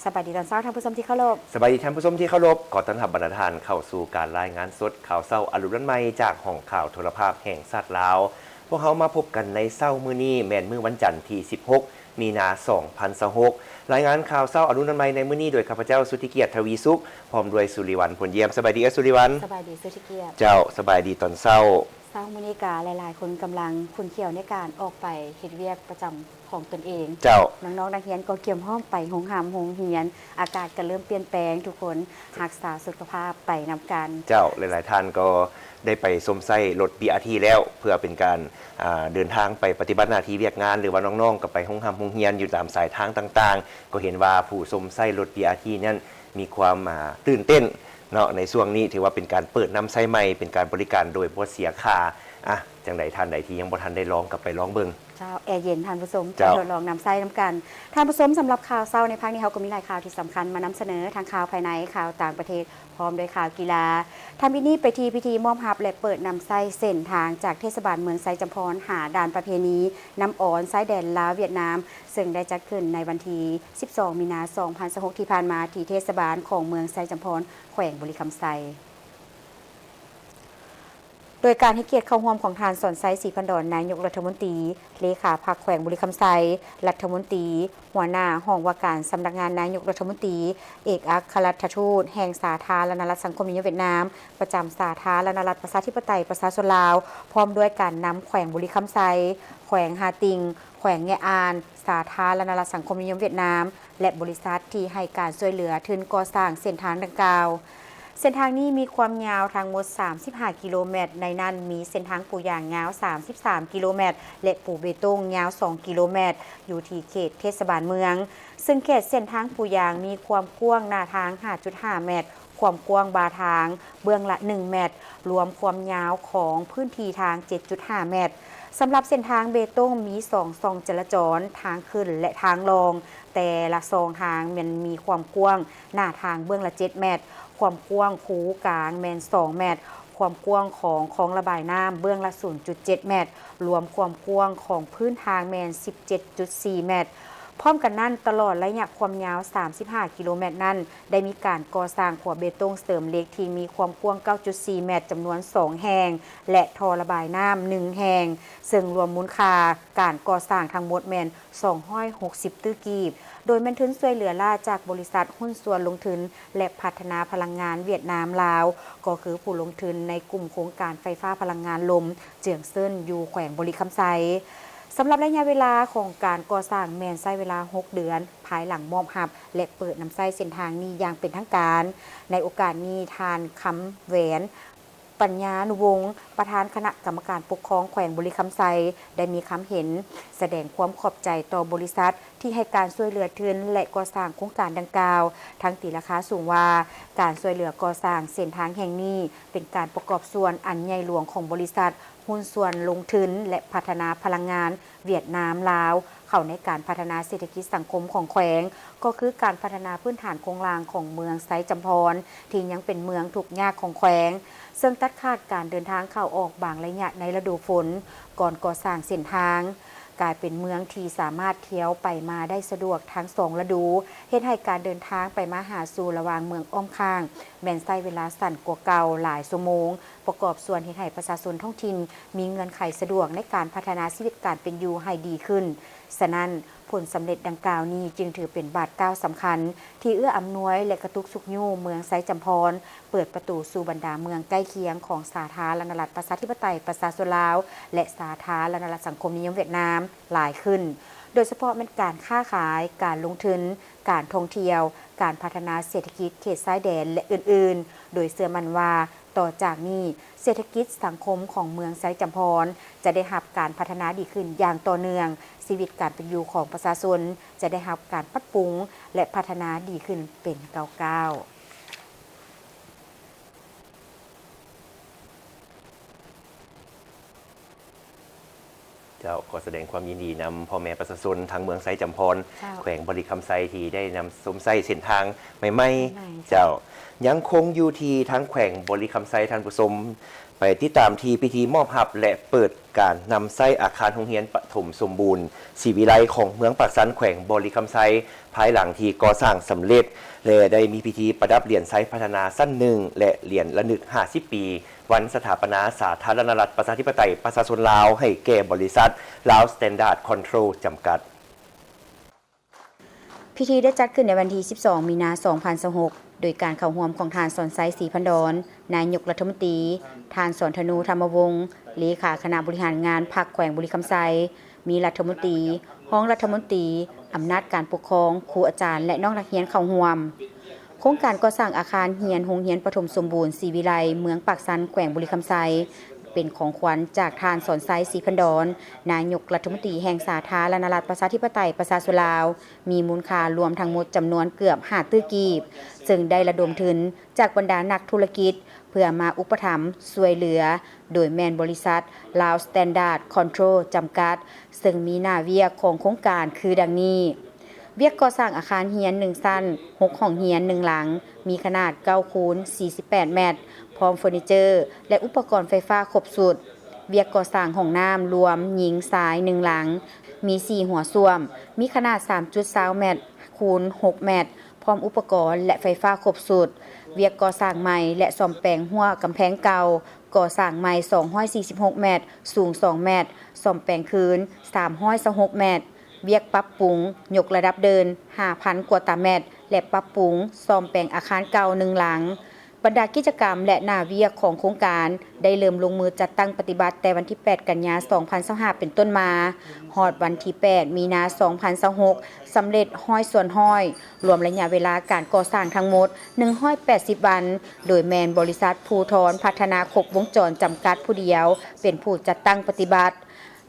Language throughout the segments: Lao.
ສະບາຍດີຕອນເຊົ້າທ່ານຜູ້ຊົມທີ່ເຄົາລົບ. ສະບາຍດີທ່ານຜູ້ຊົມທີ່ເຄົາລົບ. ຂໍຕ້ອນຮັບບັນດາທ່ານເຂົ້າສູ່ການລາຍງານສົດຂ່າວເຊົ້າອາລຸນວັນໃໝ່ ຈາກຫ້ອງຂ່າວໂທລະພາບແຫ່ງຊາດລາວ. ພວກເຮົາມາພົບກັນໃນເຊົ້າມື້ນີ້ ແມ່ນມື້ວັນຈັນທີສິບຫົກ ມີນາ ສອງພັນຊາວຫົກ. ລາຍງານຂ່າວເຊົ້າອາລຸນວັນໃໝ່ໃນມື້ນີ້ໂດຍຂ້າພະເຈົ້າ ສຸດທິກຽດ ທະວີສຸກ ພ້ອມດ້ວຍ ສຸລິວັນ ພົນຢ້ຽມ. ສະບາຍດີເອື້ອຍສຸລິວັນ. ສະບາຍດີສຸດທິກຽດ. ເຈົ້າ, ສະບາຍດີຕອນເຊົ້າ. ເຊົ້າມື້ນີ້ກະຫຼາຍໆຄົນກຳລັງຂຸ້ນຂ້ຽວໃນການອອກໄປເຮັດວຽກປະຈຳຂອງຕົນເອງ. ເຈົ້າ. ນ້ອງໆນັກຮຽນກໍກຽມພ້ອມໄປໂຮງຮ່ຳໂຮງຮຽນ, ອາກາດກໍເລີ່ມປ່ຽນແປງ, ທຸກຄົນຮັກສາສຸຂະພາບໄປນຳກັນ. ເຈົ້າ, ຫຼາຍໆທ່ານກໍໄດ້ໄປຊົມໃຊ້ລົດ ບີອາທີ ແລ້ວ ເພື່ອເປັນການ ອ່າ ເດີນທາງໄປປະຕິບັດໜ້າທີ່ວຽກງານ ຫຼືວ່ານ້ອງໆກໍໄປໂຮງຮ່ຳໂຮງຮຽນຢູ່ຕາມສາຍທາງຕ່າງໆ. ກໍເຫັນວ່າຜູ້ຊົມໃຊ້ລົດ ບີອາທີ ນັ້ນມີຄວາມ ອ່າ ຕື່ນເຕັ້ນ ເນາະ ໃນຊ່ວງນີ້ຖືວ່າເປັນການເປີດນຳໃຊ້ໃໝ່, ເປັນການບໍລິການໂດຍບໍ່ເສຍຄ່າ. ອ່ະ ຈັ່ງໃດທ່ານໃດທີ່ຍັງບໍ່ທັນໄດ້ລອງກໍໄປລອງເບິ່ງ. ເຈົ້າ, ແອເຢັນທ່ານຜູ້ຊົມ. ເຈົ້າ. ໄປທົດລອງນຳໃຊ້ນຳກັນ. ທ່ານຜູ້ຊົມ, ສຳລັບຂ່າວເຊົ້າໃນພາກນີ້ ເຮົາກໍມີຫຼາຍຂ່າວທີ່ສຳຄັນມານຳສະເໜີ, ທັງຂ່າວພາຍໃນ, ຂ່າວຕ່າງປະເທດ, ພ້ອມດ້ວຍຂ່າວກິລາ. ທຳອິດນີ້ໄປທີ່ພິທີມອບຮັບ ແລະ ເປີດນຳໃຊ້ເສັ້ນທາງຈາກເທດສະບານເມືອງໄຊຈຳພອນຫາດ່ານປະເພນີນ້ຳອອນຊາຍແດນລາວ-ຫວຽດນາມ, ເຊິ່ງໄດ້ຈັດຂຶ້ນໃນວັນທີສິບສອງ ມີນາ ສອງພັນຊາວຫົກ ທີ່ຜ່ານມາ ທີ່ເທດສະບານຂອງເມືອງໄຊຈຳພອນ ແຂວງບໍລິຄຳໄຊ. ໂດຍການໃຫ້ກຽດເຂົ້າຮ່ວມຂອງທ່ານ ສອນໄຊ ສີພັນດອນ ນາຍົກລັດຖະມົນຕີ, ເລຂາພັກແຂວງບໍລິຄຳໄຊ, ລັດຖະມົນຕີ, ຫົວໜ້າຫ້ອງວ່າການສຳນັກງານນາຍົກລັດຖະມົນຕີ, ເອກອັກຄະລັດຖະທູດແຫ່ງສາທາລະນະລັດສັງຄົມນິຍົມຫວຽດນາມ ປະຈຳສາທາລະນະລັດປະຊາທິປະໄຕປະຊາຊົນລາວ, ພ້ອມດ້ວຍການນຳແຂວງບໍລິຄຳໄຊ, ແຂວງຮ່າຕິງ, ແຂວງແງະອານ, ສາທາລະນະລັດສັງຄົມນິຍົມຫວຽດນາມ ແລະ ບໍລິສັດທີ່ໃຫ້ການຊ່ວຍເຫຼືອທຶນກໍ່ສ້າງເສັ້ນທາງດັ່ງກ່າວ. ເສັ້ນທາງນີ້ມີຄວາມຍາວທັງໝົດສາມສິບຫ້າກິໂລແມັດ, ໃນນັ້ນມີເສັ້ນທາງປູຢາງຍາວສາມສິບສາມກິໂລແມັດ ແລະ ປູເບຕົງຍາວສອງກິໂລແມັດ ຢູ່ທີ່ເຂດເທດສະບານເມືອງ, ເຊິ່ງເຂດເສັ້ນທາງປູຢາງມີຄວາມກວ້າງໜ້າທາງຫ້າຈຸດຫ້າແມັດ, ຄວາມກວ້າງບ່າທາງເບື້ອງລະໜຶ່ງແມັດ, ລວມຄວາມຍາວຂອງພື້ນທີ່ທາງເຈັດຈຸດຫ້າແມັດ. ສຳລັບເສັ້ນທາງເບຕົງມີສອງຊ່ອງຈະລາຈອນ, ທາງຂຶ້ນ ແລະ ທາງລ່ອງ, ແຕ່ລະຊ່ອງທາງແມ່ນມີຄວາມກວ້າງໜ້າທາງເບື້ອງລະເຈັດແມັດ, ຄວາມກວ້າງຄູກາງແມ່ນສອງແມັດ, ຄວາມກວ້າງຂອງຄອງລະບາຍນ້ຳເບື້ອງລະສູນຈຸດເຈັດແມັດ, ລວມຄວາມກວ້າງຂອງພື້ນທາງແມ່ນສິບເຈັດຈຸດສີ່ແມັດ. ພ້ອມກັນນັ້ນ, ຕະຫຼອດໄລຍະຄວາມຍາວສາມສິບຫ້າກິໂລແມັດນັ້ນ, ໄດ້ມີການກໍ່ສ້າງຂົວເບຕົງເສີມເຫຼັກທີ່ມີຄວາມກວ້າງເກົ້າຈຸດສີ່ແມັດ ຈຳນວນສອງແຫ່ງ ແລະ ທໍ່ລະບາຍນ້ຳໜຶ່ງແຫ່ງ, ເຊິ່ງລວມມູນຄ່າການກໍ່ສ້າງທັງໝົດແມ່ນສອງຮ້ອຍຫົກສິບຕື້ກີບ, ໂດຍແມ່ນທຶນຊ່ວຍເຫຼືອລ້າຈາກບໍລິສັດຫຸ້ນສ່ວນລົງທຶນ ແລະ ພັດທະນາພະລັງງານຫວຽດນາມ-ລາວ, ກໍຄືຜູ້ລົງທຶນໃນກຸ່ມໂຄງການໄຟຟ້າພະລັງງານລົມເຈືອງເຊິນ ຢູ່ແຂວງບໍລິຄຳໄຊ. ສຳລັບໄລຍະເວລາຂອງການກໍ່ສ້າງແມ່ນໃຊ້ເວລາຫົກເດືອນ ພາຍຫຼັງມອບຮັບ ແລະ ເປີດນຳໃຊ້ເສັ້ນທາງນີ້ຢ່າງເປັນທາງການ. ໃນໂອກາດນີ້, ທ່ານ ຄຳແຫວນ ປັນຍານຸວົງ, ປະທານຄະນະກຳມະການປົກຄອງແຂວງບໍລິຄຳໄຊ ໄດ້ມີຄຳເຫັນສະແດງຄວາມຂອບໃຈຕໍ່ບໍລິສັດ ທີ່ໃຫ້ການຊ່ວຍເຫຼືອທຶນ ແລະ ກໍ່ສ້າງໂຄງການດັ່ງກ່າວ, ທັງຕີລາຄາສູງວ່າ ການຊ່ວຍເຫຼືອກໍ່ສ້າງເສັ້ນທາງແຫ່ງນີ້ ເປັນການປະກອບສ່ວນອັນໃຫຍ່ຫຼວງຂອງບໍລິສັດຫຸ້ນສ່ວນລົງທຶນ ແລະ ພັດທະນາພະລັງງານຫວຽດນາມ-ລາວ ເຂົ້າໃນການພັດທະນາເສດຖະກິດສັງຄົມຂອງແຂວງ, ກໍຄືການພັດທະນາພື້ນຖານໂຄງລ່າງຂອງເມືອງໄຊຈຳພອນ ທີ່ຍັງເປັນເມືອງທຸກຍາກຂອງແຂວງ, ເຊິ່ງຕັດຂາດການເດີນທາງເຂົ້າອອກບາງໄລຍະໃນລະດູຝົນ ກ່ອນກໍ່ສ້າງເສັ້ນທາງ. ກາຍເປັນເມືອງທີ່ສາມາດທ່ຽວໄປມາໄດ້ສະດວກທັງສອງລະດູ, ເຮັດໃຫ້ການເດີນທາງໄປມາຫາສູ່ລະຫວ່າງເມືອງອ້ອມຂ້າງ ແມ່ນໃຊ້ເວລາສັ້ນກວ່າເກົ່າຫຼາຍຊົ່ວໂມງ, ປະກອບສ່ວນເຮັດໃຫ້ປະຊາຊົນທ້ອງຖິ່ນມີເງື່ອນໄຂສະດວກໃນການພັດທະນາຊີວິດການເປັນຢູ່ໃຫ້ດີຂຶ້ນ. ສະນັ້ນ, ຜົນສຳເລັດດັ່ງກ່າວນີ້ຈຶ່ງຖືເປັນບາດກ້າວສຳຄັນ ທີ່ເອື້ອອຳນວຍ ແລະ ກະຕຸກຊຸກຍູ້ເມືອງໄຊຈຳພອນ ເປີດປະຕູສູ່ບັນດາເມືອງໃກ້ຄຽງຂອງສາທາລະນະລັດປະຊາທິປະໄຕປະຊາຊົນລາວ ແລະ ສາທາລະນະລັດສັງຄົມນິຍົມຫວຽດນາມຫຼາຍຂຶ້ນ, ໂດຍສະເພາະແມ່ນການຄ້າຂາຍ, ການລົງທຶນ, ການທ່ອງທ່ຽວ, ການພັດທະນາເສດຖະກິດເຂດຊາຍແດນ ແລະ ອື່ນໆ, ໂດຍເຊື່ອໝັ້ນວ່າ ຕໍ່ຈາກນີ້ ເສດຖະກິດສັງຄົມຂອງເມືອງໄຊຈຳພອນຈະໄດ້ຮັບການພັດທະນາດີຂຶ້ນຢ່າງຕໍ່ເນື່ອງ, ຊີວິດການເປັນຢູ່ຂອງປະຊາຊົນຈະໄດ້ຮັບການປັບປຸງ ແລະ ພັດທະນາດີຂຶ້ນເປັນກ້າວໆ. ເຈົ້າ, ຂໍສະແດງຄວາມຍິນດີນຳພໍ່ແມ່ປະຊາຊົນທາງເມືອງໄຊຈຳພອນ, ເຈົ້າ, ແຂວງບໍລິຄຳໄຊ ທີ່ໄດ້ນຳຊົມໃຊ້ເສັ້ນທາງໃໝ່ໆ. ໃໝ່ໆ ເຈົ້າ, ເຈົ້າ. ຍັງຄົງຢູ່ທີ່ທາງແຂວງບໍລິຄຳໄຊ, ທ່ານຜູ້ຊົມໄປຕິດຕາມທີ່ພິທີມອບຮັບ ແລະ ເປີດການນຳໃຊ້ອາຄານໂຮງຮຽນປະ ຖົມສົມບູນ ສີວິໄລ ຂອງເມືອງປາກຊັນ ແຂວງບໍລິຄຳໄຊ ພາຍຫຼັງທີ່ກໍ່ສ້າງສຳເລັດ ແລະ ໄດ້ມີພິທີປະດັບຫຼຽນໄຊພັດທະນາຊັ້ນໜຶ່ງ ແລະ ຫຼຽນລະນຶກຫ້າສິບປີ ວັນສະຖາປະນາສາທາລະນະລັດ ປະຊາທິປະໄຕ ປະຊາຊົນລາວ ໃຫ້ແກ່ບໍລິສັດ Lao Standard Control ຈຳກັດ. ພິທີໄດ້ຈັດຂຶ້ນໃນວັນທີສິບສອງ ມີນາ ສອງພັນຊາວຫົກ ໂດຍການເຂົ້າຮ່ວມຂອງທ່ານ ສອນໄຊ ສີພັນດອນ ນາຍົກລັດຖະມົນຕີ, ທ່ານ ສອນທະນູ ທຳມະວົງ ເລຂາຄະນະບໍລິຫານງານພັກແຂວງບໍລິຄຳໄຊ, ມີລັດຖະມົນຕີ, ຮອງລັດຖະມົນຕີ, ອຳນາດການປົກຄອງ, ຄູອາຈານ ແລະ ນ້ອງນັກຮຽນເຂົ້າຮ່ວມ. ໂຄງການກໍ່ສ້າງອາຄານຮຽນໂຮງຮຽນປະຖົມສົມບູນ ສີວິໄລ ເມືອງປາກຊັນ ແຂວງບໍລິຄຳໄຊ ເປັນຂອງຂວັນຈາກທ່ານ ສອນໄຊ ສີພັນດອນ ນາຍົກລັດຖະມົນຕີແຫ່ງສາທາລະນະລັດ ປະຊາທິປະໄຕ ປະຊາຊົນລາວ ມີມູນຄ່າລວມທັງໝົດຈຳນວນເກືອບຫ້າຕື້ກີບ, ເຊິ່ງໄດ້ລະດົມທຶນຈາກບັນດານັກທຸລະກິດ ເພື່ອມາອຸປະຖຳຊ່ວຍເຫຼືອ, ໂດຍແມ່ນບໍລິສັດ Lao Standard Control ຈຳກັດ, ເຊິ່ງມີໜ້າວຽກຂອງໂຄງການຄືດັ່ງນີ້: ວຽກກໍ່ສ້າງອາຄານຮຽນໜຶ່ງຊັ້ນ, ຫົກຫ້ອງຮຽນ, ໜຶ່ງຫຼັງ, ມີຂະໜາດເກົ້າຄູນສີ່ສິບແປດແມັດ, ພ້ອມເຟີນີເຈີ ແລະ ອຸປະກອນໄຟຟ້າຄົບຊຸດ. ວຽກກໍ່ສ້າງຫ້ອງນ້ຳລວມຍິງຊາຍໜຶ່ງຫຼັງ, ມີສີ່ຫົວສ້ວມ, ມີຂະໜາດສາມຈຸດຊາວແມັດຄູນຫົກແມັດ, ພ້ອມອຸປະກອນ ແລະ ໄຟຟ້າຄົບຊຸດ. ວຽກກໍ່ສ້າງໃໝ່ ແລະ ສ້ອມແປງຮົ້ວກຳແພງເກົ່າ, ກໍ່ສ້າງໃໝ່ສອງຮ້ອຍສີ່ສິບຫົກແມັດ, ສູງສອງແມັດ, ສ້ອມແປງຄືນສາມຮ້ອຍຊາວຫົກແມັດ. ວຽກປັບປຸງຍົກລະດັບເດີ່ນຫ້າພັນກວ່າຕາແມັດ ແລະ ປັບປຸງສ້ອມແປງອາຄານເກົ່າໜຶ່ງຫຼັງ. ບັນດາກິດຈະກຳ ແລະ ໜ້າວຽກຂອງໂຄງການ ໄດ້ເລີ່ມລົງມືຈັດຕັ້ງປະຕິບັດແຕ່ວັນທີແປດ ກັນຍາ ສອງພັນຊາວຫ້າ ເປັນຕົ້ນມາ, ຮອດວັນທີແປດ ມີນາ ສອງພັນຊາວຫົກ ສຳເລັດຮ້ອຍສ່ວນຮ້ອຍ, ລວມໄລຍະເວລາການກໍ່ສ້າງທັງໝົດ ໜຶ່ງຮ້ອຍແປດສິບວັນ, ໂດຍແມ່ນບໍລິສັດພູທອນພັດທະນາຄົບວົງຈອນ ຈຳກັດຜູ້ດຽວ ເປັນຜູ້ຈັດຕັ້ງປະຕິບັດ.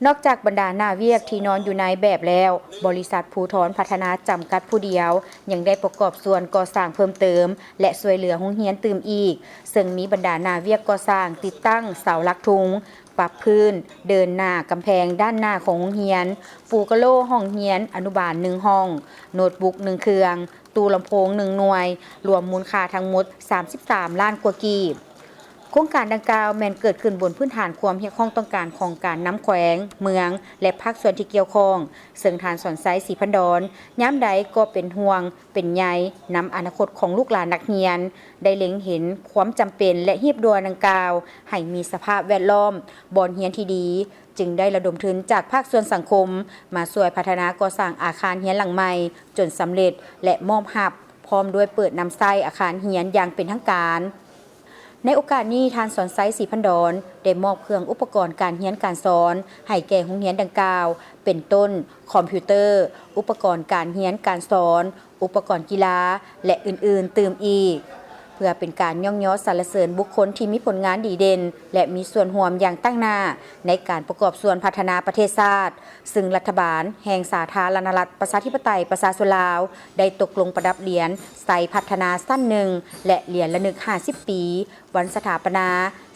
ນອກຈາກບັນດາໜ້າວຽກທີ່ນອນຢູ່ໃນແບບແລ້ວ, ບໍລິສັດພູທອນພັດທະນາຈຳກັດຜູ້ດຽວ ຍັງໄດ້ປະກອບສ່ວນກໍ່ສ້າງເພີ່ມເຕີມ ແລະ ຊ່ວຍເຫຼືອໂຮງຮຽນຕື່ມອີກ, ເຊິ່ງມີບັນດາໜ້າວຽກກໍ່ສ້າງຕິດຕັ້ງເສົາຫຼັກທຸງ, ປັບພື້ນ, ເດີ່ນໜ້າກຳແພງດ້ານໜ້າຂອງໂຮງຮຽນ, ປູກະໂຫຼຫ້ອງຮຽນອະນຸບານໜຶ່ງຫ້ອງ, ໂນດບຸກໜຶ່ງເຄື່ອງ, ຕູ້ລຳໂພງໜຶ່ງໜ່ວຍ, ລວມມູນຄ່າທັງໝົດສາມສິບສາມລ້ານກວ່າກີບ. ໂຄງການດັ່ງກ່າວແມ່ນເກີດຂຶ້ນບົນພື້ນຖານຄວາມຮຽກຮ້ອງຕ້ອງການຂອງການນຳແຂວງ, ເມືອງ ແລະ ພາກສ່ວນທີ່ກ່ຽວຂ້ອງ, ເຊິ່ງທ່ານ ສອນໄຊ ສີພັນດອນ ຍາມໃດກໍເປັນຫ່ວງເປັນໃຍນຳອະນາຄົດຂອງລູກຫຼານນັກຮຽນ, ໄດ້ເລັງເຫັນຄວາມຈຳເປັນ ແລະ ຮີບດ່ວນດັ່ງກ່າວໃຫ້ມີສະພາບແວດລ້ອມບ່ອນຮຽນທີ່ດີ, ຈຶ່ງໄດ້ລະດົມທຶນຈາກພາກສ່ວນສັງຄົມມາຊ່ວຍພັດທະນາກໍ່ສ້າງອາຄານຮຽນຫຼັງໃໝ່ຈົນສຳເລັດ ແລະ ມອບຮັບ ພ້ອມດ້ວຍເປີດນຳໃຊ້ອາຄານຮຽນຢ່າງເປັນທາງການ. ໃນໂອກາດນີ້, ທ່ານ ສອນໄຊ ສີພັນດອນ ໄດ້ມອບເຄື່ອງອຸປະກອນການຮຽນການສອນໃຫ້ແກ່ໂຮງຮຽນດັ່ງກ່າວ ເປັນຕົ້ນ ຄອມພິວເຕີ, ອຸປະກອນການຮຽນການສອນ, ອຸປະກອນກິລາ ແລະ ອື່ນໆ ຕື່ມອີກ, ເພື່ອເປັນການຍ້ອງຍໍສັນລະເສີນບຸກຄົນທີ່ມີຜົນງານດີເດັ່ນ ແລະ ມີສ່ວນຮ່ວມຢ່າງຕັ້ງໜ້າໃນການປະກອບສ່ວນພັດທະນາປະເທດຊາດ, ຊຶ່ງລັດຖະບານແຫ່ງສາທາລະນະລັດ ປະຊາທິປະໄຕ ປະຊາຊົນລາວ ໄດ້ຕົກລົງປະດັບຫຼຽນໄຊພັດທະນາຊັ້ນໜຶ່ງ ແລະ ຫຼຽນລະນຶກຫ້າສິບປີ ວັນສະຖາປະນາ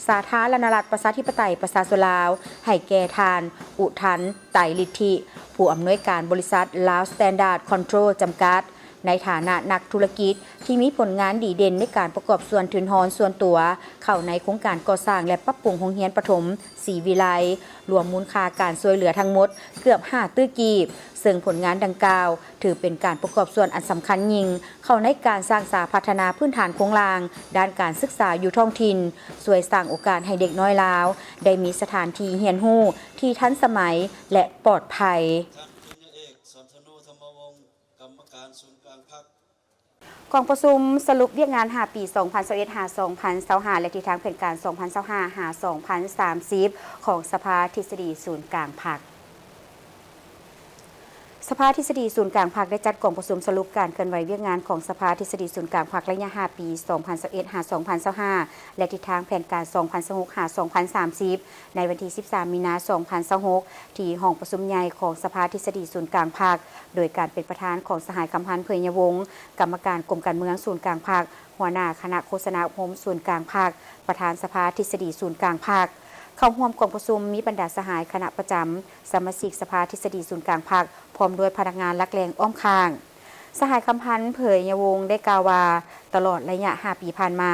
ສາທາລະນະລັດ ປະຊາທິປະໄຕ ປະຊາຊົນລາວ ໃຫ້ແກ່ທ່ານ ອຸທັນ ໄຕລິດທິ ຜູ້ອຳນວຍການບໍລິສັດ Lao Standard Control ຈຳກັດ, ໃນຖານະນັກທຸລະກິດທີ່ມີຜົນງານດີເດັ່ນໃນການປະກອບສ່ວນທຶນຮອນສ່ວນຕົວເຂົ້າໃນໂຄງການກໍ່ສ້າງ ແລະ ປັບປຸງໂຮງຮຽນປະຖົມ ສີວິໄລ, ລວມມູນຄ່າການຊ່ວຍເຫຼືອທັງໝົດເກືອບຫ້າຕື້ກີບ, ເຊິ່ງຜົນງານດັ່ງກ່າວຖືເປັນການປະກອບສ່ວນອັນສຳຄັນຍິ່ງເຂົ້າໃນການສ້າງສາພັດທະນາພື້ນຖານໂຄງລ່າງດ້ານການສຶກສາຢູ່ທ້ອງຖິ່ນ, ຊ່ວຍສ້າງໂອກາດໃຫ້ເດັກນ້ອຍລາວໄດ້ມີສະຖານທີ່ຮຽນຮູ້ທີ່ທັນສະໄໝ ແລະ ປອດໄພ. ທ່ານ ປະລິນຍາເອກ ສອນທະນູ ທຳມະວົງ ກຳມະການສູນກາງພັກ. ກອງປະຊຸມສະຫຼຸບວຽກງານຫ້າປີ ສອງພັນຊາວເອັດ ຫາ ສອງພັນຊາວຫ້າ ແລະ ທິດທາງແຜນການ ສອງພັນຊາວຫ້າ ຫາ ສອງພັນສາມສິບ ຂອງສະພາທິດສະດີສູນກາງພັກ. ສະພາທິດສະດີສູນກາງພັກ ໄດ້ຈັດກອງປະຊຸມສະຫຼຸບການເຄື່ອນໄຫວວຽກງານຂອງສະພາທິດສະດີສູນກາງພັກ ໄລຍະຫ້າປີ ສອງພັນຊາວເອັດ ຫາ ສອງພັນຊາວຫ້າ ແລະ ທິດທາງແຜນການ ສອງພັນຊາວຫົກ ຫາ ສອງພັນສາມສິບ ໃນວັນທີສິບສາມ ມີນາ ສອງພັນຊາວຫົກ ທີ່ຫ້ອງປະຊຸມໃຫຍ່ຂອງສະພາທິດສະດີສູນກາງພັກ ໂດຍການເປັນປະທານຂອງສະຫາຍ ຄຳພັນ ເຜີຍຍະວົງ ກຳມະການກົມການເມືອງສູນກາງພັກ, ຫົວໜ້າຄະນະໂຄສະນາອົບຮົມສູນກາງພັກ, ປະທານສະພາທິດສະດີສູນກາງພັກ. ເຂົ້າຮ່ວມກອງປະຊຸມມີບັນດາສະຫາຍຄະນະປະຈຳ, ສະມາຊິກສະພາທິດສະດີສູນກາງພັກ, ພ້ອມດ້ວຍພະນັກງານຫຼັກແຫຼ່ງອ້ອມຂ້າງ. ສະຫາຍ ຄຳພັນ ເຜີຍຍະວົງ ໄດ້ກ່າວວ່າ, ຕະຫຼອດໄລຍະຫ້າປີຜ່ານມາ,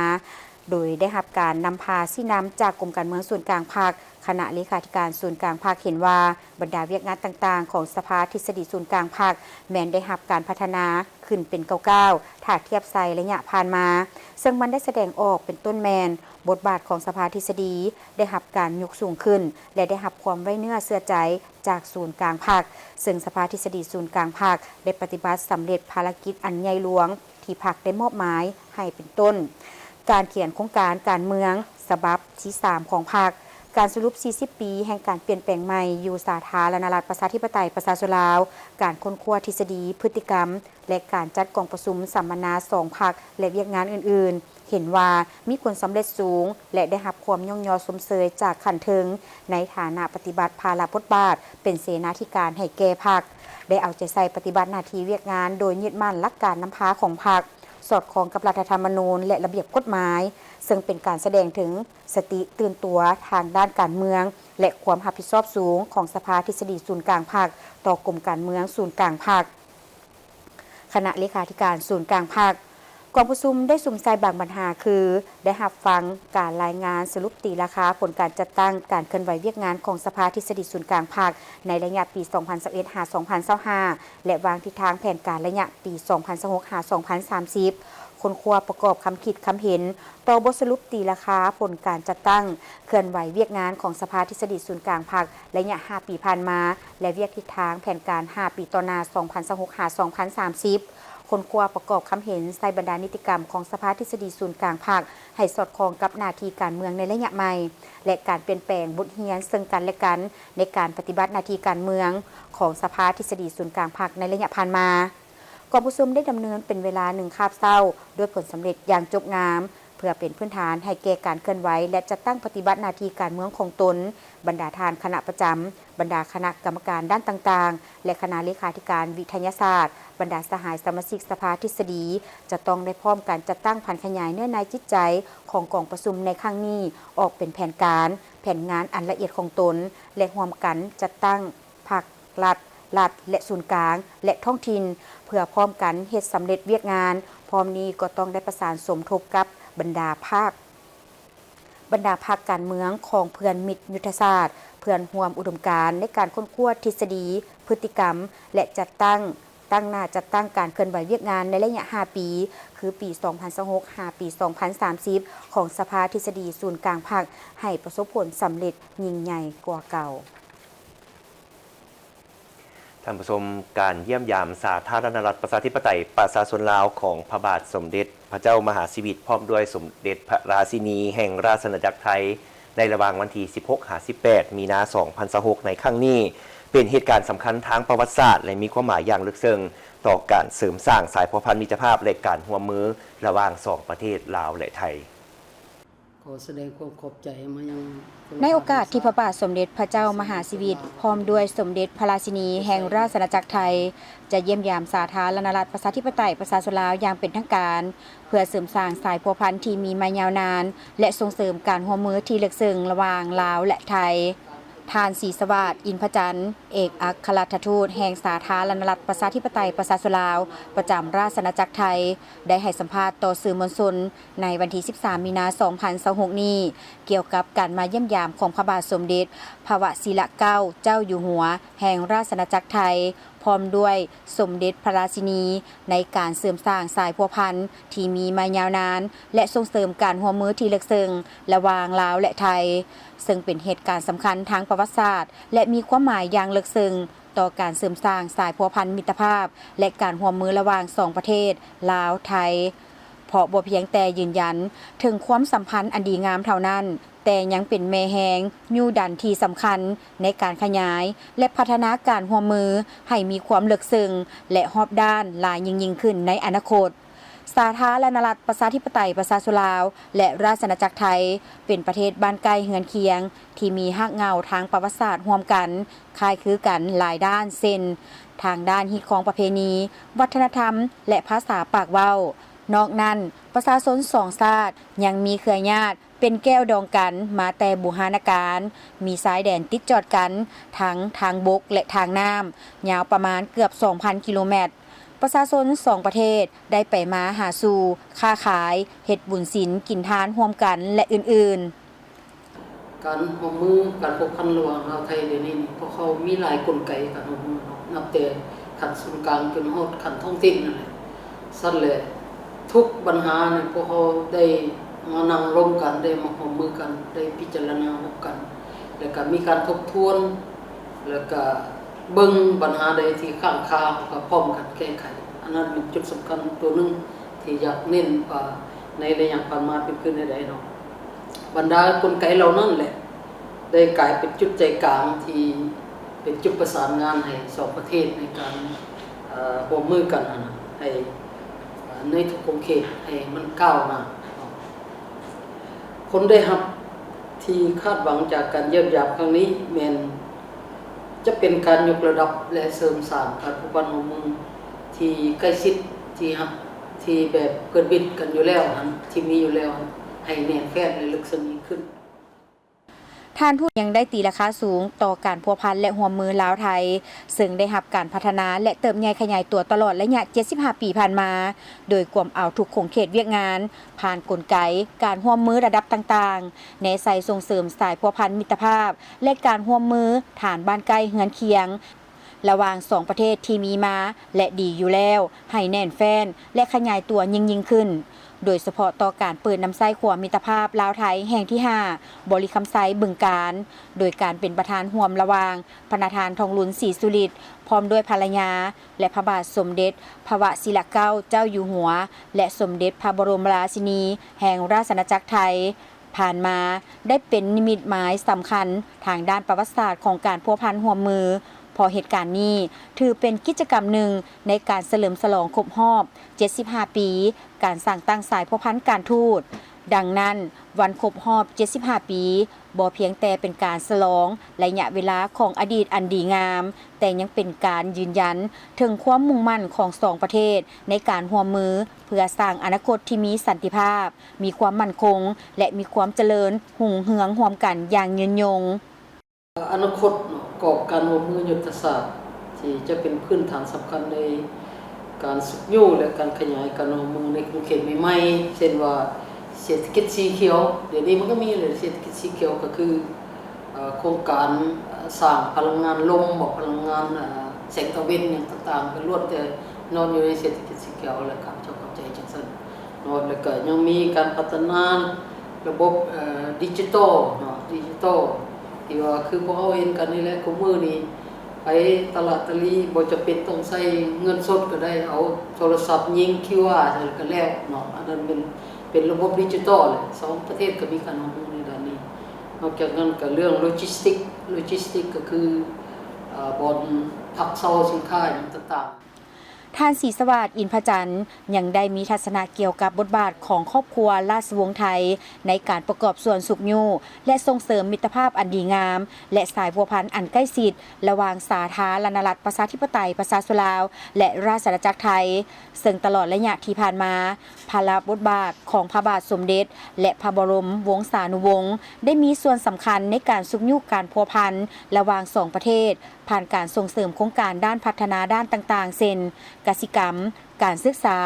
ໂດຍໄດ້ຮັບການນຳພາຊີ້ນຳຈາກກົມການເມືອງສູນກາງພັກ, ຄ ຄະນະເລຂາທິການສູນກາງພັກເຫັນວ່າ ບັນດາວຽກງານຕ່າງໆຂອງສະພາທິດສະດີສູນກາງພັກ ແມ່ນໄດ້ຮັບການພັດທະນາຂຶ້ນເປັນກ້າວໆ ຖ້າທຽບໃສ່ໄລຍະຜ່ານມາ, ເຊິ່ງມັນໄດ້ສະແດງອອກເປັນຕົ້ນແມ່ນ ບົດບາດຂອງສະພາທິດສະດີໄດ້ຮັບການຍົກສູງຂຶ້ນ ແລະ ໄດ້ຮັບຄວາມໄວ້ເນື້ອເຊື່ອໃຈຈາກສູນກາງພັກ, ເຊິ່ງສະພາທິດສະດີສູນກາງພັກໄດ້ປະຕິບັດສຳເລັດພາລະກິດອັນໃຫຍ່ຫຼວງ ທີ່ພັກໄດ້ມອບໝາຍໃຫ້ເປັນຕົ້ນ ການຂຽນໂຄງການການເມືອງສະບັບທີສາມຂອງພັກ, ການສະຫຼຸບສີ່ສິບປີແຫ່ງການປ່ຽນແປງໃໝ່ຢູ່ສາທາລະນະລັດປະຊາທິປະໄຕປະຊາຊົນລາວ, ການຄົ້ນຄວ້າທິດສະດີ, ພຶດຕິກຳ ແລະ ການຈັດກອງປະຊຸມສຳມະນາສອງພັກ ແລະ ວຽກງານອື່ນໆ, ເຫັນວ່າມີຜົນສຳເລັດສູງ ແລະ ໄດ້ຮັບຄວາມຍ້ອງຍໍຊົມເຊີຍຈາກຂັ້ນເທິງ ໃນຖານະປະຕິບັດພາລະບົດບາດເປັນເສນາທິການໃຫ້ແກ່ພັກ, ໄດ້ເອົາໃຈໃສ່ປະຕິບັດໜ້າທີ່ວຽກງານໂດຍຍຶດໝັ້ນຫຼັກການນຳພາຂອງພັກ, ສອດຄ່ອງກັບລັດຖະທຳມະນູນ ແລະ ລະບຽບກົດໝາຍ, ເຊິ່ງເປັນການສະແດງເຖິງສະຕິຕື່ນຕົວທາງດ້ານການເມືອງ ແລະ ຄວາມຮັບຜິດຊອບສູງຂອງສະພາທິດສະດີສູນກາງພັກ ຕໍ່ກົມການເມືອງສູນກາງພັກ. ຄະນະເລຂາທິການສູນກາງພັກ ກອງປະຊຸມໄດ້ສຸມໃສ່ບາງບັນຫາຄື ໄດ້ຮັບຟັງການລາຍງານສະຫຼຸບຕີລາຄາຜົນການຈັດຕັ້ງການເຄື່ອນໄຫວວຽກງານຂອງສະພາທິດສະດີສູນກາງພັກ ໃນໄລຍະປີສອງພັນຊາວເອັດ ຫາ ສອງພັນຊາວຫ້າ ແລະ ວາງທິດທາງແຜນການໄລຍະປີສອງພັນຊາວຫົກ ຫາ ສອງພັນສາມສິບ, ຄົ້ນຄວ້າປະກອບຄຳຄິດຄຳເຫັນຕໍ່ບົດສະຫຼຸບຕີລາຄາຜົນການຈັດຕັ້ງເຄື່ອນໄຫວວຽກງານຂອງສະພາທິດສະດີສູນກາງພັກ ໄລຍະຫ້າປີຜ່ານມາ ແລະ ວຽກທິດທາງແຜນການຫ້າປີຕໍ່ໜ້າ ສອງພັນຊາວຫົກ ຫາ ສອງພັນສາມສິບ, ຄົ້ນຄວ້າປະກອບຄຳເຫັນໃສ່ບັນດານິຕິກຳຂອງສະພາທິດສະດີສູນກາງພັກ ໃຫ້ສອດຄ່ອງກັບໜ້າທີ່ການເມືອງໃນໄລຍະໃໝ່ ແລະ ການປ່ຽນແປງບົດຮຽນເຊິ່ງກັນ ແລະ ກັນ ໃນການປະຕິບັດໜ້າທີ່ການເມືອງຂອງສະພາທິດສະດີສູນກາງພັກໃນໄລຍະຜ່ານມາ. ກອງປະຊຸມໄດ້ດຳເນີນເປັນເວລາໜຶ່ງຄາບເຊົ້າ ດ້ວຍຜົນສຳເລັດຢ່າງຈົບງາມ ເພື່ອເປັນພື້ນຖານໃຫ້ແກ່ການເຄື່ອນໄຫວ ແລະ ຈັດຕັ້ງປະຕິບັດໜ້າທີ່ການເມືອງຂອງຕົນ. ບັນດາທ່ານຄະນະປະຈຳ, ບັນດາຄະນະກຳມະການດ້ານຕ່າງໆ ແລະ ຄະນະເລຂາທິການວິທະຍາສາດ, ບັນດາສະຫາຍສະມາຊິກສະພາທິດສະດີ ຈະຕ້ອງໄດ້ພ້ອມກັນຈັດຕັ້ງຜັນຂະຫຍາຍເນື້ອໃນຈິດໃຈຂອງກອງປະຊຸມໃນຄັ້ງນີ້ ອອກເປັນແຜນການ, ແຜນງານອັນລະອຽດຂອງຕົນ ແລະ ຮ່ວມກັນຈັດຕັ້ງພັກລັດ, ລັດ ແລະ ສູນກາງ ແລະ ທ້ອງຖິ່ນ ເພື່ອພ້ອມກັນເຮັດສຳເລັດວຽກງານ. ພ້ອມນີ້ກໍຕ້ອງໄດ້ປະສານສົມທົບກັບບັນດາພາກ ບັນດາພັກການເມືອງຂອງເພື່ອນມິດຍຸດທະສາດ, ເພື່ອນຮ່ວມອຸດົມການໃນການຄົ້ນຄວ້າທິດສະດີ, ພຶດຕິກຳ ແລະ ຈັດຕັ້ງ, ຕັ້ງໜ້າຈັດຕັ້ງການເຄື່ອນໄຫວວຽກງານໃນໄລຍະຫ້າປີ ຄື ປີສອງພັນຊາວຫົກ ຫາ ປີສອງພັນສາມສິບ ຂອງສະພາທິດສະດີສູນກາງພັກ ໃຫ້ປະສົບຜົນສຳເລັດຍິ່ງໃຫຍ່ກວ່າເກົ່າ. ທ່ານຜູ້ຊົມ, ການຢ້ຽມຢາມສາທາລະນະລັດປະຊາທິປະໄຕປະຊາຊົນລາວຂອງພະບາດສົມເດັດພະເຈົ້າມະຫາຊີວິດ ພ້ອມດ້ວຍສົມເດັດພະລາຊິນີແຫ່ງລາຊະອານາຈັກໄທ ໃນລະຫວ່າງວັນທີສິບຫົກ ຫາ ສິບແປດ ມີນາ ສອງພັນຊາວຫົກ ໃນຄັ້ງນີ້ ເປັນເຫດການສຳຄັນທາງປະຫວັດສາດ ແລະ ມີຄວາມໝາຍຢ່າງເລິກເຊິ່ງຕໍ່ການເສີມສ້າງສາຍພົວພັນມິດຕະພາບ ແລະ ການຮ່ວມມືລະຫວ່າງສອງປະເທດລາວ ແລະ ໄທ. ຂໍສະແດງຄວາມຂອບໃຈມາຍັງ ໃນໂອກາດທີ່ພະບາດສົມເດັດພະເຈົ້າມະຫາຊີວິດ ພ້ອມດ້ວຍສົມເດັດພະລາຊິນີແຫ່ງລາຊະອານາຈັກໄທ ຈະຢ້ຽມຢາມສາທາລະນະລັດປະຊາທິປະໄຕປະຊາຊົນລາວຢ່າງເປັນທາງການ ເພື່ອເສີມສ້າງສາຍພົວພັນທີ່ມີມາຍາວນານ ແລະ ສົ່ງເສີມການຮ່ວມມືທີ່ເລິກເຊິ່ງລະຫວ່າງລາວ ແລະ ໄທ. ທ່ານ ສີສະຫວາດ ອິນພະຈັນ ເອກອັກຄະລັດຖະທູດແຫ່ງສາທາລະນະລັດປະຊາທິປະໄຕປະຊາຊົນລາວ ປະຈຳລາຊະອານາຈັກໄທ ໄດ້ໃຫ້ສຳພາດຕໍ່ສື່ມວນຊົນ ໃນວັນທີສິບສາມ ມີນາ ສອງພັນຊາວຫົກ ນີ້ ກ່ຽວກັບການມາຢ້ຽມຢາມຂອງພະບາດສົມເດັດພະວະຊິລະເກົ້າເຈົ້າຢູ່ຫົວແຫ່ງລາຊະອານາຈັກໄທ ພ້ອມດ້ວຍສົມເດັດພະລາຊິນີ ໃນການເສີມສ້າງສາຍພົວພັນທີ່ມີມາຍາວນານ ແລະ ສົ່ງເສີມການຮ່ວມມືທີ່ເລິກເຊິ່ງລະຫວ່າງລາວ ແລະ ໄທ, ເຊິ່ງເປັນເຫດການສຳຄັນທາງປະຫວັດສາດ ແລະ ມີຄວາມໝາຍຢ່າງເລິກເຊິ່ງ ຕໍ່ການເສີມສ້າງສາຍພົວພັນມິດຕະພາບ ແລະ ການຮ່ວມມືລະຫວ່າງສອງປະເທດ ລາວ-ໄທ ເພາະບໍ່ພຽງແຕ່ຢືນຢັນເຖິງຄວາມສຳພັນອັນດີງາມເທົ່ານັ້ນ, ແຕ່ຍັງເປັນແມ່ແຮງຍູ້ດັນທີ່ສຳຄັນໃນການຂະຫຍາຍ ແລະ ພັດທະນາການຮ່ວມມືໃຫ້ມີຄວາມເລິກເຊິ່ງ ແລະ ຮອບດ້ານຫຼາຍຍິ່ງໆຂຶ້ນໃນອະນາຄົດ. ສາທາລະນະລັດປະຊາທິປະໄຕປະຊາຊົນລາວ ແລະ ລາຊະອານາຈັກໄທ ເປັນປະເທດບ້ານໃກ້ເຮືອນຄຽງ ທີ່ມີຮາກເຫງົ້າທາງປະຫວັດສາດຮ່ວມກັນ ຄ້າຍຄືກັນຫຼາຍດ້ານ ເຊັ່ນ ທາງດ້ານຮີດຄອງປະເພນີ, ວັດທະນະທຳ ແລະ ພາສາປາກເວົ້າ. ນອກນັ້ນ, ປະຊາຊົນສອງຊາດຍັງມີເຄືອຍຍາດເປັນແກ້ວດອງກັນມາແຕ່ບູຮານະການ, ມີຊາຍແດນຕິດຈອດກັນທັງທາງບົກ ແລະ ທາງນ້ຳ, ຍາວປະມານເກືອບສອງພັນກິໂລແມັດ. ປະຊາຊົນສອງປະເທດໄດ້ໄປມາຫາສູ່, ຄ້າຂາຍ, ເຮັດບຸນສິນກິນທານຮ່ວມກັນ ແລະ ອື່ນໆ. ການຮ່ວມມື, ການພົວພັນລະຫວ່າງລາວໄທດຽວນີ້ ພວກເຮົາມີຫຼາຍກົນໄກການຮ່ວມມືເນາະ, ນັບແຕ່ຂັ້ນສູນກາງຈົນຮອດຂັ້ນທ້ອງຖິ່ນນັ້ນແຫຼະ. ຊັ້ນແຫຼະ ທຸກບັນຫານີ້ ພວກເຮົາໄດ້ມານັ່ງລົມກັນ, ໄດ້ມາຮ່ວມມືກັນ, ໄດ້ພິຈາລະນາຮ່ວມກັນ, ແລ້ວກະມີການທົບທວນ, ແລ້ວກະເບິ່ງບັນຫາໃດທີ່ຄ້າງຄາ ເຮົາກະພ້ອມກັນແກ້ໄຂ. ອັນນັ້ນແມ່ນຈຸດສຳຄັນຕົວໜຶ່ງທີ່ຢາກເນັ້ນວ່າ ໃນໄລຍະຜ່ານມາເປັນຄືແນວໃດເນາະ. ບັນດາກົນໄກເຫຼົ່ານັ້ນແຫຼະ ໄດ້ກາຍເປັນຈຸດໃຈກາງທີ່ເປັນຈຸດປະສານງານໃຫ້ສອງປະເທດໃນການ ເອີ ຮ່ວມມືກັນຫັ້ນນະ ໃຫ້ ເອີ ໃນທຸກຂົງເຂດໃຫ້ມັນກ້າວໜ້າ. ຜົນໄດ້ຮັບທີ່ຄາດຫວັງຈາກການຢ້ຽມຢາມຄັ້ງນີ້ແມ່ນ ຈະເປັນການຍົກລະດັບ ແລະ ເສີມສ້າງການພົວພັນຮ່ວມມືທີ່ໃກ້ຊິດ ທີ່ຮັກ ທີ່ແບບເພື່ອນມິດກັນຢູ່ແລ້ວຫັ້ນ ທີ່ມີຢູ່ແລ້ວຫັ້ນ ໃຫ້ແໜ້ນແຟ້ນ ແລະ ເລິກເຊິ່ງຍິ່ງຂຶ້ນ. ທ່ານທູດຍັງໄດ້ຕີລາຄາສູງຕໍ່ການພົວພັນ ແລະ ຮ່ວມມືລາວ-ໄທ, ເຊິ່ງໄດ້ຮັບການພັດທະນາ ແລະ ເຕີບໃຫຍ່ຂະຫຍາຍຕົວຕະຫຼອດໄລຍະເຈັດສິບຫ້າປີຜ່ານມາ, ໂດຍກວມເອົາທຸກຂົງເຂດວຽກງານ, ຜ່ານກົນໄກການຮ່ວມມືລະດັບຕ່າງໆ, ແນໃສ່ສົ່ງເສີມສາຍພົວພັນມິດຕະພາບ ແລະ ການຮ່ວມມືຖານບ້ານໃກ້ເຮືອນຄຽງ ລະຫວ່າງສອງປະເທດທີ່ມີມາ ແລະ ດີຢູ່ແລ້ວ ໃຫ້ແໜ້ນແຟ້ນ ແລະ ຂະຫຍາຍຕົວຍິ່ງໆຂຶ້ນ, ໂດຍສະເພາະຕໍ່ການເປີດນຳໃຊ້ຂົວມິດຕະພາບລາວ-ໄທແຫ່ງທີຫ້າ ບໍລິຄຳໄຊ ບຶງການ, ໂດຍການເປັນປະທານຮ່ວມລະຫວ່າງພະນະທ່ານ ທອງລຸນ ສີສຸລິດ ພ້ອມດ້ວຍພັນລະຍາ ແລະ ພະບາດສົມເດັດພະວະຊິລະເກົ້າເຈົ້າຢູ່ຫົວ ແລະ ສົມເດັດພະບໍລົມລາຊິນີແຫ່ງລາຊະອານາຈັກໄທ. ຜ່ານມາໄດ້ເປັນນິມິດໝາຍສຳຄັນທາງດ້ານປະຫວັດສາດຂອງການພົວພັນຮ່ວມມື, ເພາະເຫດການນີ້ຖືເປັນກິດຈະກຳໜຶ່ງໃນການສະເຫຼີມສະຫຼອງຄົບຮອບເຈັດສິບຫ້າປີການສ້າງຕັ້ງສາຍພົວພັນການທູດ. ດັ່ງນັ້ນ, ວັນຄົບຮອບເຈັດສິບຫ້າປີ ບໍ່ພຽງແຕ່ເປັນການສະຫຼອງໄລຍະເວລາຂອງອະດີດອັນດີງາມ, ແຕ່ຍັງເປັນການຢືນຢັນເຖິງຄວາມມຸ່ງໝັ້ນຂອງສອງປະເທດໃນການຮ່ວມມື ເພື່ອສ້າງອະນາຄົດທີ່ມີສັນຕິພາບ, ມີຄວາມໝັ້ນຄົງ ແລະ ມີຄວາມຈະເລີນຮຸ່ງເຮືອງຮ່ວມກັນຢ່າງຍືນຍົງ. ອະນາຄົດເນາະ ກອບການຮ່ວມມືຍຸດທະສາດທີ່ຈະເປັນພື້ນຖານສຳຄັນໃນການຊຸກຍູ້ ແລະ ການຂະຫຍາຍການຮ່ວມມືໃນຂົງເຂດໃໝ່ໆ ເຊັ່ນວ່າເສດຖະກິດສີຂຽວ. ດຽວນີ້ມັນກໍມີແຫຼະ ເສດຖະກິດສີຂຽວ ກໍຄື ເອີ ໂຄງການ ເອີ ສ້າງພະລັງງານລົມບໍ ພະລັງງານ ເອີ ແສງຕາເວັນຫຍັງຕ່າງໆ ກໍລ້ວນແຕ່ນອນຢູ່ໃນເສດຖະກິດສີຂຽວ ແລະ ຂ້າພະເຈົ້າເຂົ້າໃຈຈັ່ງຊັ້ນເນາະ. ແລ້ວກໍຍັງມີການພັດທະນາລະບົບ ເອີ ດິຈິຕອລເນາະ ດິຈິຕອລ ທີ່ວ່າຄືພວກເຮົາເຫັນກັນນີ້ແຫຼະ ຄູ່ມື້ນີ້ໄປຕະຫຼາດຕະຫຼີ່ ບໍ່ຈຳເປັນຕ້ອງໃຊ້ເງິນສົດກໍໄດ້ ເອົາໂທລະສັບຍິງຄິວອາໃສ່ກໍແລ້ວເນາະ. ອັນນັ້ນເປັນ ເປັນລະບົບດິຈິຕອລແຫຼະ ສອງປະເທດກໍມີການຮ່ວມມືໃນດ້ານນີ້. ນອກຈາກນັ້ນກໍເລື່ອງໂລຈິສຕິກ ໂລຈິສຕິກກໍຄື ເອີ ບ່ອນພັກເຊົາສິນຄ້າຫຍັງຕ່າງໆ. ທ່ານ ສີສະຫວາດ ອິນພະຈັນ ຍັງໄດ້ມີທັດສະນະກ່ຽວກັບບົດບາດຂອງຄອບຄົວລາຊະວົງໄທໃນການປະກອບສ່ວນຊຸກຍູ້ ແລະ ສົ່ງເສີມມິດຕະພາບອັນດີງາມ ແລະ ສາຍພົວພັນອັນໃກ້ຊິດລະຫວ່າງສາທາລະນະລັດປະຊາທິປະໄຕປະຊາຊົນລາວ ແລະ ລາຊະອານາຈັກໄທ. ເຊິ່ງຕະຫຼອດໄລຍະທີ່ຜ່ານມາ, ພາລະບົດບາດຂອງພະບາດສົມເດັດ ແລະ ພະບໍລົມວົງສານຸວົງ ໄດ້ມີສ່ວນສຳຄັນໃນການຊຸກຍູ້ການພົວພັນລະຫວ່າງສອງປະເທດ ຜ່ານການສົ່ງເສີມໂຄງການດ້ານພັດທະນາດ້ານຕ່າງໆ ເຊັ່ນ ກະສິກຳ, ການສຶກສາ,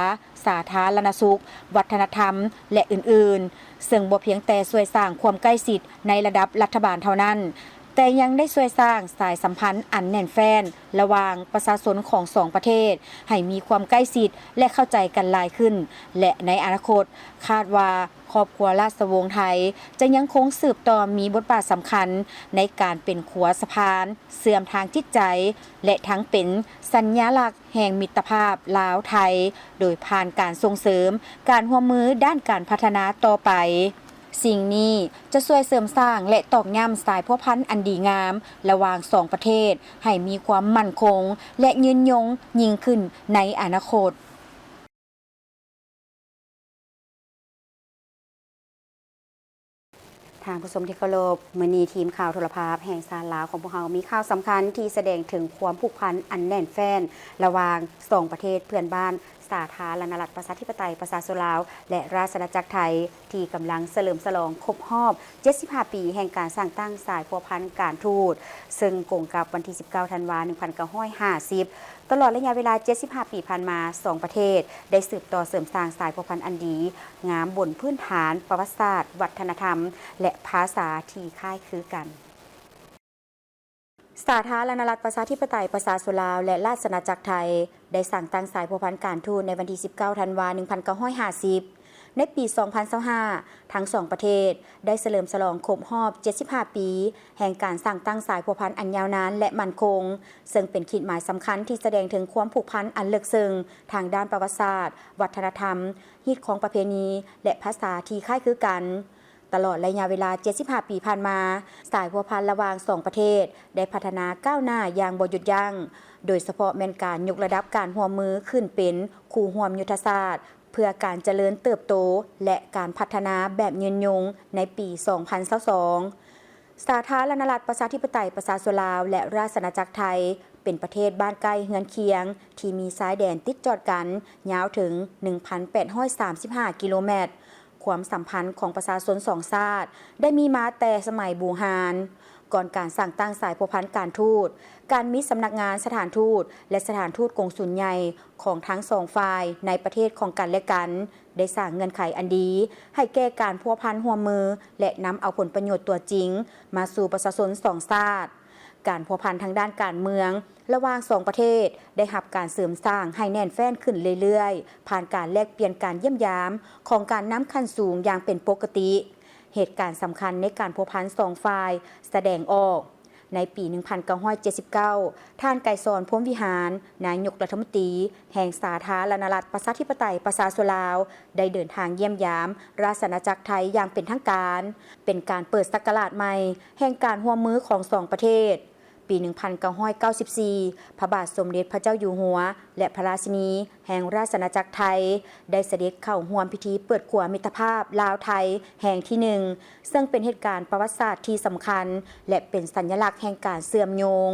ສາທາລະນະສຸກ, ວັດທະນະທຳ ແລະ ອື່ນໆ, ເຊິ່ງບໍ່ພຽງແຕ່ຊ່ວຍສ້າງຄວາມໃກ້ຊິດໃນລະດັບລັດຖະບານເທົ່ານັ້ນ, ແຕ່ຍັງໄດ້ຊ່ວຍສ້າງສາຍສຳພັນອັນແໜ້ນແຟ້ນລະຫວ່າງປະຊາຊົນຂອງສອງປະເທດໃຫ້ມີຄວາມໃກ້ຊິດ ແລະ ເຂົ້າໃຈກັນຫຼາຍຂຶ້ນ ແລະ ໃນອະນາຄົດ ຄາດວ່າຄອບຄົວລາຊະວົງໄທຈະຍັງຄົງສືບຕໍ່ມີບົດບາດສຳຄັນໃນການເປັນຂົວສະພານເຊື່ອມທາງຈິດໃຈ ແລະ ທັງເປັນສັນຍາລັກແຫ່ງມິດຕະພາບລາວ-ໄທ ໂດຍຜ່ານການສົ່ງເສີມການຮ່ວມມືດ້ານການພັດທະນາຕໍ່ໄປ. ສິ່ງນີ້ຈະຊ່ວຍເສີມສ້າງ ແລະ ຕອກຢ້ຳສາຍພົວພັນອັນດີງາມລະຫວ່າງສອງປະເທດໃຫ້ມີຄວາມໝັ້ນຄົງ ແລະ ຍືນຍົງຍິ່ງຂຶ້ນໃນອະນາຄົດ. ທ່ານຜູ້ຊົມທີ່ເຄົາລົບ, ມື້ນີ້ທີມຂ່າວໂທລະພາບແຫ່ງຊາດລາວຂອງພວກເຮົາມີຂ່າວສຳຄັນທີ່ສະແດງເຖິງຄວາມຜູກພັນອັນແໜ້ນແຟ້ນລະຫວ່າງສອງປະເທດເພື່ອນບ້ານ ສາທາລະນະລັດ ປະຊາທິປະໄຕ ປະຊາຊົນລາວ ແລະ ລາຊະອານາຈັກໄທ ທີ່ກຳລັງສະເຫຼີມສະຫຼອງຄົບຮອບ ເຈັດສິບຫ້າ ປີ ແຫ່ງການສ້າງຕັ້ງສາຍພົວພັນການທູດ, ເຊິ່ງກົງກັບວັນທີ ສິບເກົ້າ ທັນວາ ໜຶ່ງພັນເກົ້າຮ້ອຍຫ້າສິບ. ຕະຫຼອດໄລຍະເວລາ ເຈັດສິບຫ້າ ປີຜ່ານມາ, ສອງປະເທດໄດ້ສືບຕໍ່ເສີມສ້າງສາຍພົວພັນອັນດີງາມບົນພື້ນຖານປະຫວັດສາດ, ວັດທະນະທຳ ແລະ ພາສາທີ່ຄ້າຍຄືກັນ. ສາທາລະນະລັດ ປະຊາທິປະໄຕ ປະຊາຊົນລາວ ແລະ ລາຊະອານາຈັກໄທ ໄດ້ສ້າງຕັ້ງສາຍພົວພັນການທູດໃນວັນທີ ສິບເກົ້າ ທັນວາ ໜຶ່ງພັນເກົ້າຮ້ອຍຫ້າສິບ. ໃນປີ ສອງພັນຊາວຫ້າ ທັງສອງປະເທດໄດ້ສະເຫຼີມສະຫຼອງຄົບຮອບ ເຈັດສິບຫ້າ ປີ ແຫ່ງການສ້າງຕັ້ງສາຍພົວພັນອັນຍາວນານ ແລະ ໝັ້ນຄົງ, ເຊິ່ງເປັນຂີດໝາຍສຳຄັນທີ່ສະແດງເຖິງຄວາມຜູກພັນອັນເລິກເຊິ່ງທາງດ້ານປະຫວັດສາດ, ວັດທະນະທຳ, ຮີດຄອງປະເພນີ ແລະ ພາສາທີ່ຄ້າຍຄືກັນ. ຕະຫຼອດໄລຍະເວລາ ເຈັດສິບຫ້າ ປີຜ່ານມາ, ສາຍພົວພັນລະຫວ່າງສອງປະເທດໄດ້ພັດທະນາກ້າວໜ້າຢ່າງບໍ່ຢຸດຢັ້ງ, ໂດຍສະເພາະແມ່ນການຍົກລະດັບການຮ່ວມມືຂຶ້ນເປັນຄູ່ຮ່ວມຍຸດທະສາດ ເພື່ອການຈະເລີນເຕີບໂຕ ແລະ ການພັດທະນາແບບຍືນຍົງໃນປີ ສອງພັນຊາວສອງ. ສາທາລະນະລັດ ປະຊາທິປະໄຕ ປະຊາຊົນລາວ ແລະ ລາຊະອານາຈັກໄທ ເປັນປະເທດບ້ານໃກ້ເຮືອນຄຽງ ທີ່ມີຊາຍແດນຕິດຈອດກັນຍາວເຖິງ ໜຶ່ງພັນແປດຮ້ອຍສາມສິບຫ້າ ກິໂລແມັດ. ຄວາມສຳພັນຂອງປະຊາຊົນສອງຊາດໄດ້ມີມາແຕ່ສະໄໝບູຮານ. ກ່ອນການສ້າງຕັ້ງສາຍພົວພັນການທູດ, ການມີສຳນັກງານສະຖານທູດ ແລະ ສະຖານທູດກົງສຸນໃຫຍ່ຂອງທັງສອງຝ່າຍໃນປະເທດຂອງກັນ ແລະ ກັນ ໄດ້ສ້າງເງື່ອນໄຂອັນດີໃຫ້ແກ່ການພົວພັນຮ່ວມມື ແລະ ນຳເອົາຜົນປະໂຫຍດຕົວຈິງມາສູ່ປະຊາຊົນສອງຊາດ. ການພົວພັນທາງດ້ານການເມືອງລະຫວ່າງສອງປະເທດໄດ້ຮັບການເສີມສ້າງໃຫ້ແໜ້ນແຟ້ນຂຶ້ນເລື້ອຍໆ ຜ່ານການແລກປ່ຽນການຢ້ຽມຢາມຂອງການນຳຂັ້ນສູງຢ່າງເປັນປົກກະຕິ. ເຫດການສຳຄັນໃນການພົວພັນສອງຝ່າຍສະແດງອອກ, ໃນປີ ໜຶ່ງພັນເກົ້າຮ້ອຍເຈັດສິບເກົ້າ ທ່ານ ໄກສອນ ພົມວິຫານ ນາຍົກລັດຖະມົນຕີແຫ່ງສາທາລະນະລັດ ປະຊາທິປະໄຕ ປະຊາຊົນລາວ ໄດ້ເດີນທາງຢ້ຽມຢາມລາຊະອານາຈັກໄທຢ່າງເປັນທາງການ, ເປັນການເປີດສັກກະລາດໃໝ່ແຫ່ງການຮ່ວມມືຂອງສອງປະເທດ. ປີ ໜຶ່ງພັນເກົ້າຮ້ອຍເກົ້າສິບສີ່ ພະບາດສົມເດັດພະເຈົ້າຢູ່ຫົວ ແລະ ພະລາຊິນີແຫ່ງລາຊະອານາຈັກໄທ ໄດ້ສະເດັດເຂົ້າຮ່ວມພິທີເປີດຂົວມິດຕະພາບລາວ-ໄທແຫ່ງທີໜຶ່ງ ເຊິ່ງເປັນເຫດການປະຫວັດສາດທີ່ສຳຄັນ ແລະ ເປັນສັນຍະລັກແຫ່ງການເຊື່ອມໂຍງ.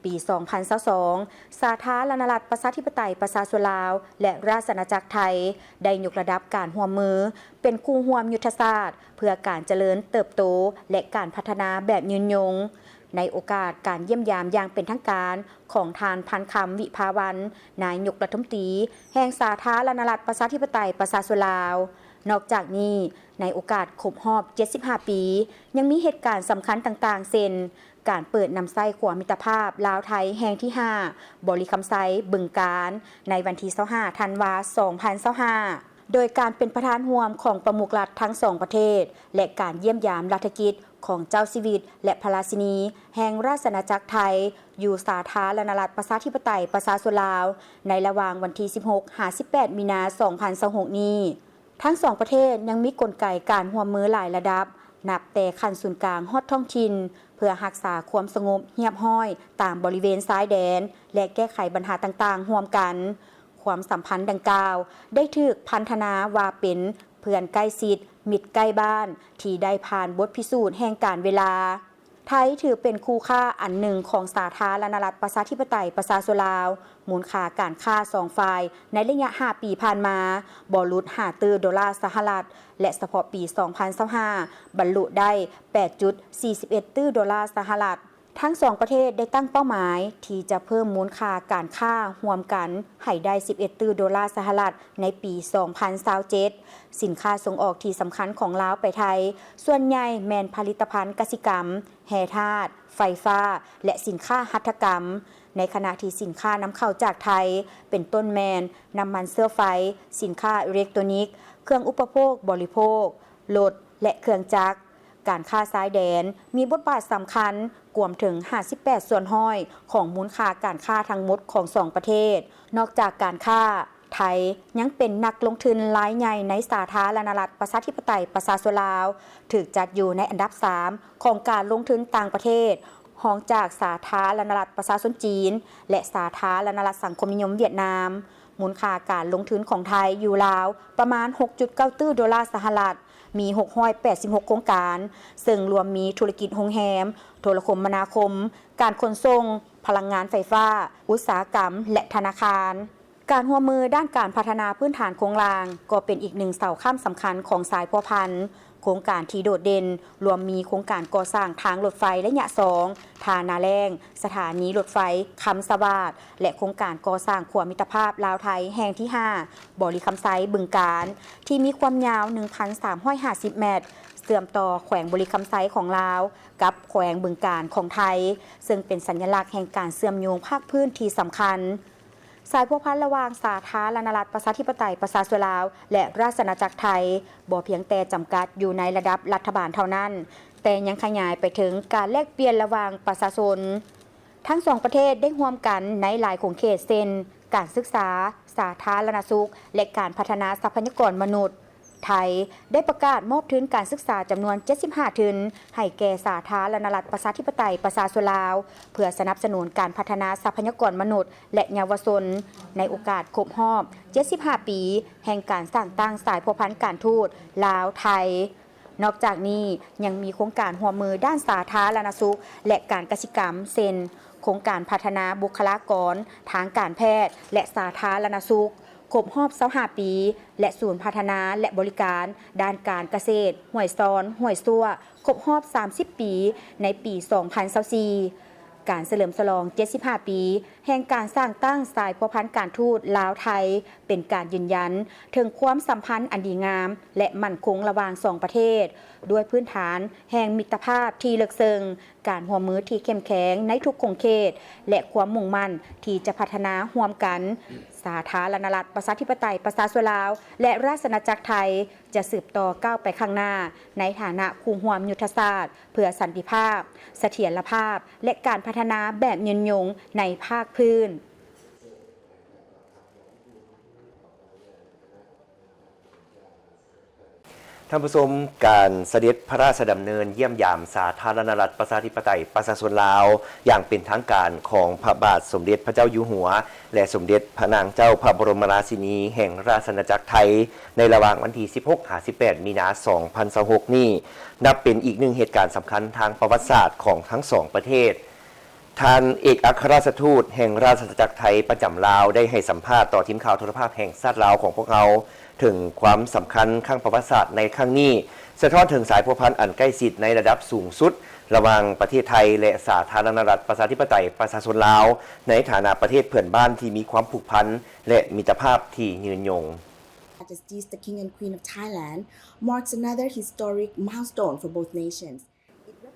ປີ ສອງພັນຊາວສອງ ສາທາລະນະລັດ ປະຊາທິປະໄຕ ປະຊາຊົນລາວ ແລະ ລາຊະອານາຈັກໄທ ໄດ້ຍົກລະດັບການຮ່ວມມືເປັນຄູ່ຮ່ວມຍຸດທະສາດ ເພື່ອການຈະເລີນເຕີບໂຕ ແລະ ການພັດທະນາແບບຍືນຍົງ. ໃນໂອກາດການຢ້ຽມຢາມຢ່າງເປັນທາງການຂອງທ່ານ ພັນຄຳ ວິພາວັນ ນາຍົກລັດຖະມົນຕີແຫ່ງສາທາລະນະລັດ ປະຊາທິປະໄຕ ປະຊາຊົນລາວ. ນອກຈາກນີ້, ໃນໂອກາດຄົບຮອບ ເຈັດສິບຫ້າ ປີ, ຍັງມີເຫດການສຳຄັນຕ່າງໆ ເຊັ່ນ ການເປີດນຳໃຊ້ຂົວມິດຕະພາບລາວ-ໄທແຫ່ງທີຫ້າ ບໍລິຄຳໄຊ, ບຶງການ ໃນວັນທີ ຊາວຫ້າ ທັນວາ ສອງພັນຊາວຫ້າ ໂດຍການເປັນປະທານຮ່ວມຂອງປະມຸກລັດທັງສອງປະເທດ ແລະ ການຢ້ຽມຢາມລັດຖະກິດຂອງເຈົ້າຊີວິດ ແລະ ພະລາຊິນີແຫ່ງລາຊະອານາຈັກໄທ ຢູ່ສາທາລະນະລັດ ປະຊາທິປະໄຕ ປະຊາຊົນລາວ ໃນລະຫວ່າງວັນທີ ສິບຫົກ ຫາ ສິບແປດ ມີນາ ສອງພັນຊາວຫົກ ນີ້. ທັງສອງປະເທດຍັງມີກົນໄກການຮ່ວມມືຫຼາຍລະດັບ, ນັບແຕ່ຂັ້ນສູນກາງຮອດທ້ອງຖິ່ນ, ເພື່ອຮັກສາຄວາມສະຫງົບຮຽບຮ້ອຍຕາມບໍລິເວນຊາຍແດນ ແລະ ແກ້ໄຂບັນຫາຕ່າງໆຮ່ວມກັນ. ຄວາມສຳພັນດັ່ງກ່າວໄດ້ຖືກພັນທະນາວ່າເປັນເພື່ອນໃກ້ຊິດ, ມິດໃກ້ບ້ານ ທີ່ໄດ້ຜ່ານບົດພິສູດແຫ່ງການເວລາ. ໄທຖືເປັນຄູ່ຄ້າອັນໜຶ່ງຂອງສາທາລະນະລັດ ປະຊາທິປະໄຕ ປະຊາຊົນລາວ. ມູນຄ່າການຄ້າສອງຝ່າຍໃນໄລຍະຫ້າປີຜ່ານມາບໍ່ຫຼຸດຫ້າຕື້ໂດລາສະຫະລັດ ແລະ ສະເພາະປີ ສອງພັນຊາວຫ້າ ບັນລຸໄດ້ ແປດຈຸດສີ່ສິບເອັດຕື້ໂດລາສະຫະລັດ. ທັງສອງປະເທດໄດ້ຕັ້ງເປົ້າໝາຍທີ່ຈະເພີ່ມມູນຄ່າການຄ້າຮ່ວມກັນໃຫ້ໄດ້ ສິບເອັດຕື້ໂດລາສະຫະລັດ ໃນປີ ສອງພັນຊາວເຈັດ. ສິນຄ້າສົ່ງອອກທີ່ສຳຄັນຂອງລາວໄປໄທ ສ່ວນໃຫຍ່ແມ່ນຜະລິດຕະພັນກະສິກຳ, ແຮ່ທາດ, ໄຟຟ້າ ແລະ ສິນຄ້າຫັດຖະກຳ, ໃນຂະນະທີ່ສິນຄ້ານຳເຂົ້າຈາກໄທ ເປັນຕົ້ນແມ່ນນ້ຳມັນເຊື້ອໄຟ, ສິນຄ້າອີເລັກໂຕນິກ, ເຄື່ອງອຸປະໂພກບໍລິໂພກ, ລົດ ແລະ ເຄື່ອງຈັກ. ການຄ້າຊາຍແດນມີບົດບາດສຳຄັນ ກວມເຖິງ ຫ້າສິບແປດສ່ວນຮ້ອຍ ຂອງມູນຄ່າການຄ້າທັງໝົດຂອງສອງປະເທດ. ນອກຈາກການຄ້າ, ໄທຍັງເປັນນັກລົງທຶນລາຍໃຫຍ່ໃນສາທາລະນະລັດ ປະຊາທິປະໄຕ ປະຊາຊົນລາວ, ຖືກຈັດຢູ່ໃນອັນດັບສາມຂອງການລົງທຶນຕ່າງປະເທດ, ຮອງຈາກສາທາລະນະລັດປະຊາຊົນຈີນ ແລະ ສາທາລະນະລັດສັງຄົມນິຍົມຫວຽດນາມ. ມູນຄ່າການລົງທຶນຂອງໄທຢູ່ລາວປະມານ ຫົກຈຸດເກົ້າຕື້ໂດລາສະຫະລັດ, ມີ ຫົກຮ້ອຍແປດສິບຫົກໂຄງການ, ເຊິ່ງລວມມີທຸລະກິດໂຮງແຮມ, ໂທລະຄົມມະນາຄົມ, ການຂົນສົ່ງ, ພະລັງງານໄຟຟ້າ, ອຸດສາຫະກຳ ແລະ ທະນາຄານ. ການຮ່ວມມືດ້ານການພັດທະນາພື້ນຖານໂຄງລ່າງ ກໍເປັນອີກໜຶ່ງເສົາຄ້ຳສຳຄັນຂອງສາຍພົວພັນໂຄງການທີ່ໂດດເດັ່ນ, ລວມມີໂຄງການກໍ່ສ້າງທາງລົດໄຟໄລຍະສອງ ທ່ານາແລ້ງ, ສະຖານີລົດໄຟຄຳສະຫວາດ ແລະ ໂຄງການກໍ່ສ້າງຂົວມິດຕະພາບລາວໄທແຫ່ງທີຫ້າ ບໍລິຄຳໄຊ ບຶງການ ທີ່ມີຄວາມຍາວໜຶ່ງພັນສາມຮ້ອຍຫ້າສິບແມັດ ເຊື່ອມຕໍ່ແຂວງບໍລິຄຳໄຊຂອງລາວ ກັບແຂວງບຶງການຂອງໄທ, ເຊິ່ງເປັນສັນຍະລັກແຫ່ງການເຊື່ອມໂຍງພາກພື້ນທີ່ສຳຄັນ. ສາຍພົວພັນລະຫວ່າງສາທາລະນະລັດປະຊາທິປະໄຕປະຊາຊົນລາວ ແລະ ລາຊະອານາຈັກໄທ ບໍ່ພຽງແຕ່ຈຳກັດຢູ່ໃນລະດັບລັດຖະບານເທົ່ານັ້ນ, ແຕ່ຍັງຂະຫຍາຍໄປເຖິງການແລກປ່ຽນລະຫວ່າງປະຊາຊົນ. ທັງສອງປະເທດໄດ້ຮ່ວມກັນໃນຫຼາຍຂົງເຂດ ເຊັ່ນ ການສຶກສາ, ສາທາລະນະສຸກ ແລະ ການພັດທະນາຊັບພະຍາກອນມະນຸດ. ໄທໄດ້ປະກາດມອບທຶນການສຶກສາຈຳນວນເຈັດສິບຫ້າທຶນ ໃຫ້ແກ່ສາທາລະນະລັດປະຊາທິປະໄຕປະຊາຊົນລາວ ເພື່ອສະໜັບສະໜູນການພັດທະນາຊັບພະຍາກອນມະນຸດ ແລະ ເຍົາວະຊົນ ໃນໂອກາດຄົບຮອບເຈັດສິບຫ້າປີ ແຫ່ງການສ້າງຕັ້ງສາຍພົວພັນການທູດລາວ-ໄທ. ນອກຈາກນີ້ ຍັງມີໂຄງການຮ່ວມມືດ້ານສາທາລະນະສຸກ ແລະ ການກະສິກຳ ເຊັ່ນ ໂຄງການພັດທະນາບຸກຄະລາກອນທາງການແພດ ແລະ ສາທາລະນະສຸກ ຄົບຮອບຊາວຫ້າປີ ແລະ ສູນພັດທະນາ ແລະ ບໍລິການດ້ານການກະເສດ ຫ້ວຍຊອນ ຫ້ວຍຊວກ ຄົບຮອບສາມສິບປີ ໃນປີສອງພັນຊາວສີ່. ການສະເຫຼີມສະຫຼອງເຈັດສິບຫ້າປີ ແຫ່ງການສ້າງຕັ້ງສາຍພົວພັນການທູດລາວ-ໄທ ເປັນການຢືນຢັນເຖິງຄວາມສຳພັນອັນດີງາມ ແລະ ໝັ້ນຄົງລະຫວ່າງສອງປະເທດ, ດ້ວຍພື້ນຖານແຫ່ງມິດຕະພາບທີ່ເລິກເຊິ່ງ, ການຮ່ວມມືທີ່ເຂັ້ມແຂງໃນທຸກຂົງເຂດ ແລະ ຄວາມມຸ່ງໝັ້ນທີ່ຈະພັດທະນາຮ່ວມກັນ. ສາທາລະນະລັດປະຊາທິປະໄຕປະຊາຊົນລາວ ແລະ ລາຊະອານາຈັກໄທ ຈະສືບຕໍ່ກ້າວໄປຂ້າງໜ້າ ໃນຖານະຄູ່ຮ່ວມຍຸດທະສາດເພື່ອສັນຕິພາບ, ສະຖຽນລະພາບ ແລະ ການພັດທະນາແບບຍືນຍົງໃນພາກພື້ນ. ທ່ານຜູ້ຊົມ, ການສະເດັດພະລາຊະດຳເນີນຢ້ຽມຢາມສາທາລະນະລັດປະຊາທິປະໄຕປະຊາຊົນລາວ ຢ່າງເປັນທາງການຂອງພະບາດສົມເດັດພະເຈົ້າຢູ່ຫົວ ແລະ ສົມເດັດພະນາງເຈົ້າພະບໍລົມລາຊິນີແຫ່ງລາຊະອານາຈັກໄທ ໃນລະຫວ່າງວັນທີສິບຫົກ ຫາ ສິບແປດ ມີນາ ສອງພັນຊາວຫົກນີ້ ນັບເປັນອີກໜຶ່ງເຫດການສຳຄັນທາງປະຫວັດສາດຂອງທັງສອງປະເທດ. ທ່ານເອກອັກຄະລາຊະທູດແຫ່ງລາຊະອານາຈັກໄທປະຈຳລາວ ໄດ້ໃຫ້ສຳພາດຕໍ່ທີມຂ່າວໂທລະພາບແຫ່ງຊາດລາວຂອງພວກເຮົາ ເຖິງຄວາມສຳຄັນຄັ້ງປະຫວັດສາດໃນຄັ້ງນີ້, ສະທ້ອນເຖິງສາຍພົວພັນອັນໃກ້ຊິດໃນລະດັບສູງສຸດ ລະຫວ່າງປະເທດໄທ ແລະ ສາທາລະນະລັດປະຊາທິປະໄຕປະຊາຊົນລາວ ໃນຖານະປະເທດເພື່ອນບ້ານທີ່ມີຄວາມຜູກພັນ ແລະ ມິດຕະພາບທີ່ຍືນຍົງ. Majesties the King and Queen of Thailand marks another historic milestone for both nations.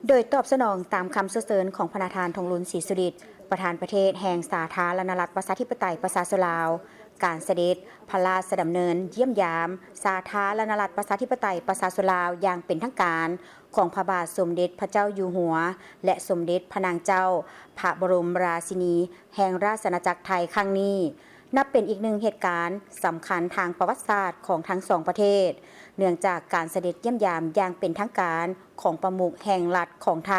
ໂດຍຕອບສະໜອງຕາມຄຳເຊື້ອເຊີນຂອງພະນະທ່ານ ທອງລຸນ ສີສຸລິດ ປະທານປະເທດແຫ່ງສາທາລະນະລັດປະຊາທິປະໄຕປະຊາຊົນລາວ, ການສະເດັດພະລາຊະດຳເນີນຢ້ຽມຢາມສາທາລະນະລັດປະຊາທິປະໄຕປະຊາຊົນລາວຢ່າງເປັນທາງການຂອງພະບາດສົມເດັດພະເຈົ້າຢູ່ຫົວ ແລະ ສົມເດັດພະນາງເຈົ້າພະບໍລົມລາຊິນີແຫ່ງລາຊະອານາຈັກໄທຄັ້ງນີ້ ນັບເປັນອີກໜຶ່ງເຫດການສຳຄັນທາງປະຫວັດສາດຂອງທັງສອງປະເທດ, ເນື່ອງຈາກການສະເດັດຢ້ຽມຢາມຢ່າງເປັນທາງການຂອງປະມຸກແຫ່ງລັດຂອງໄທ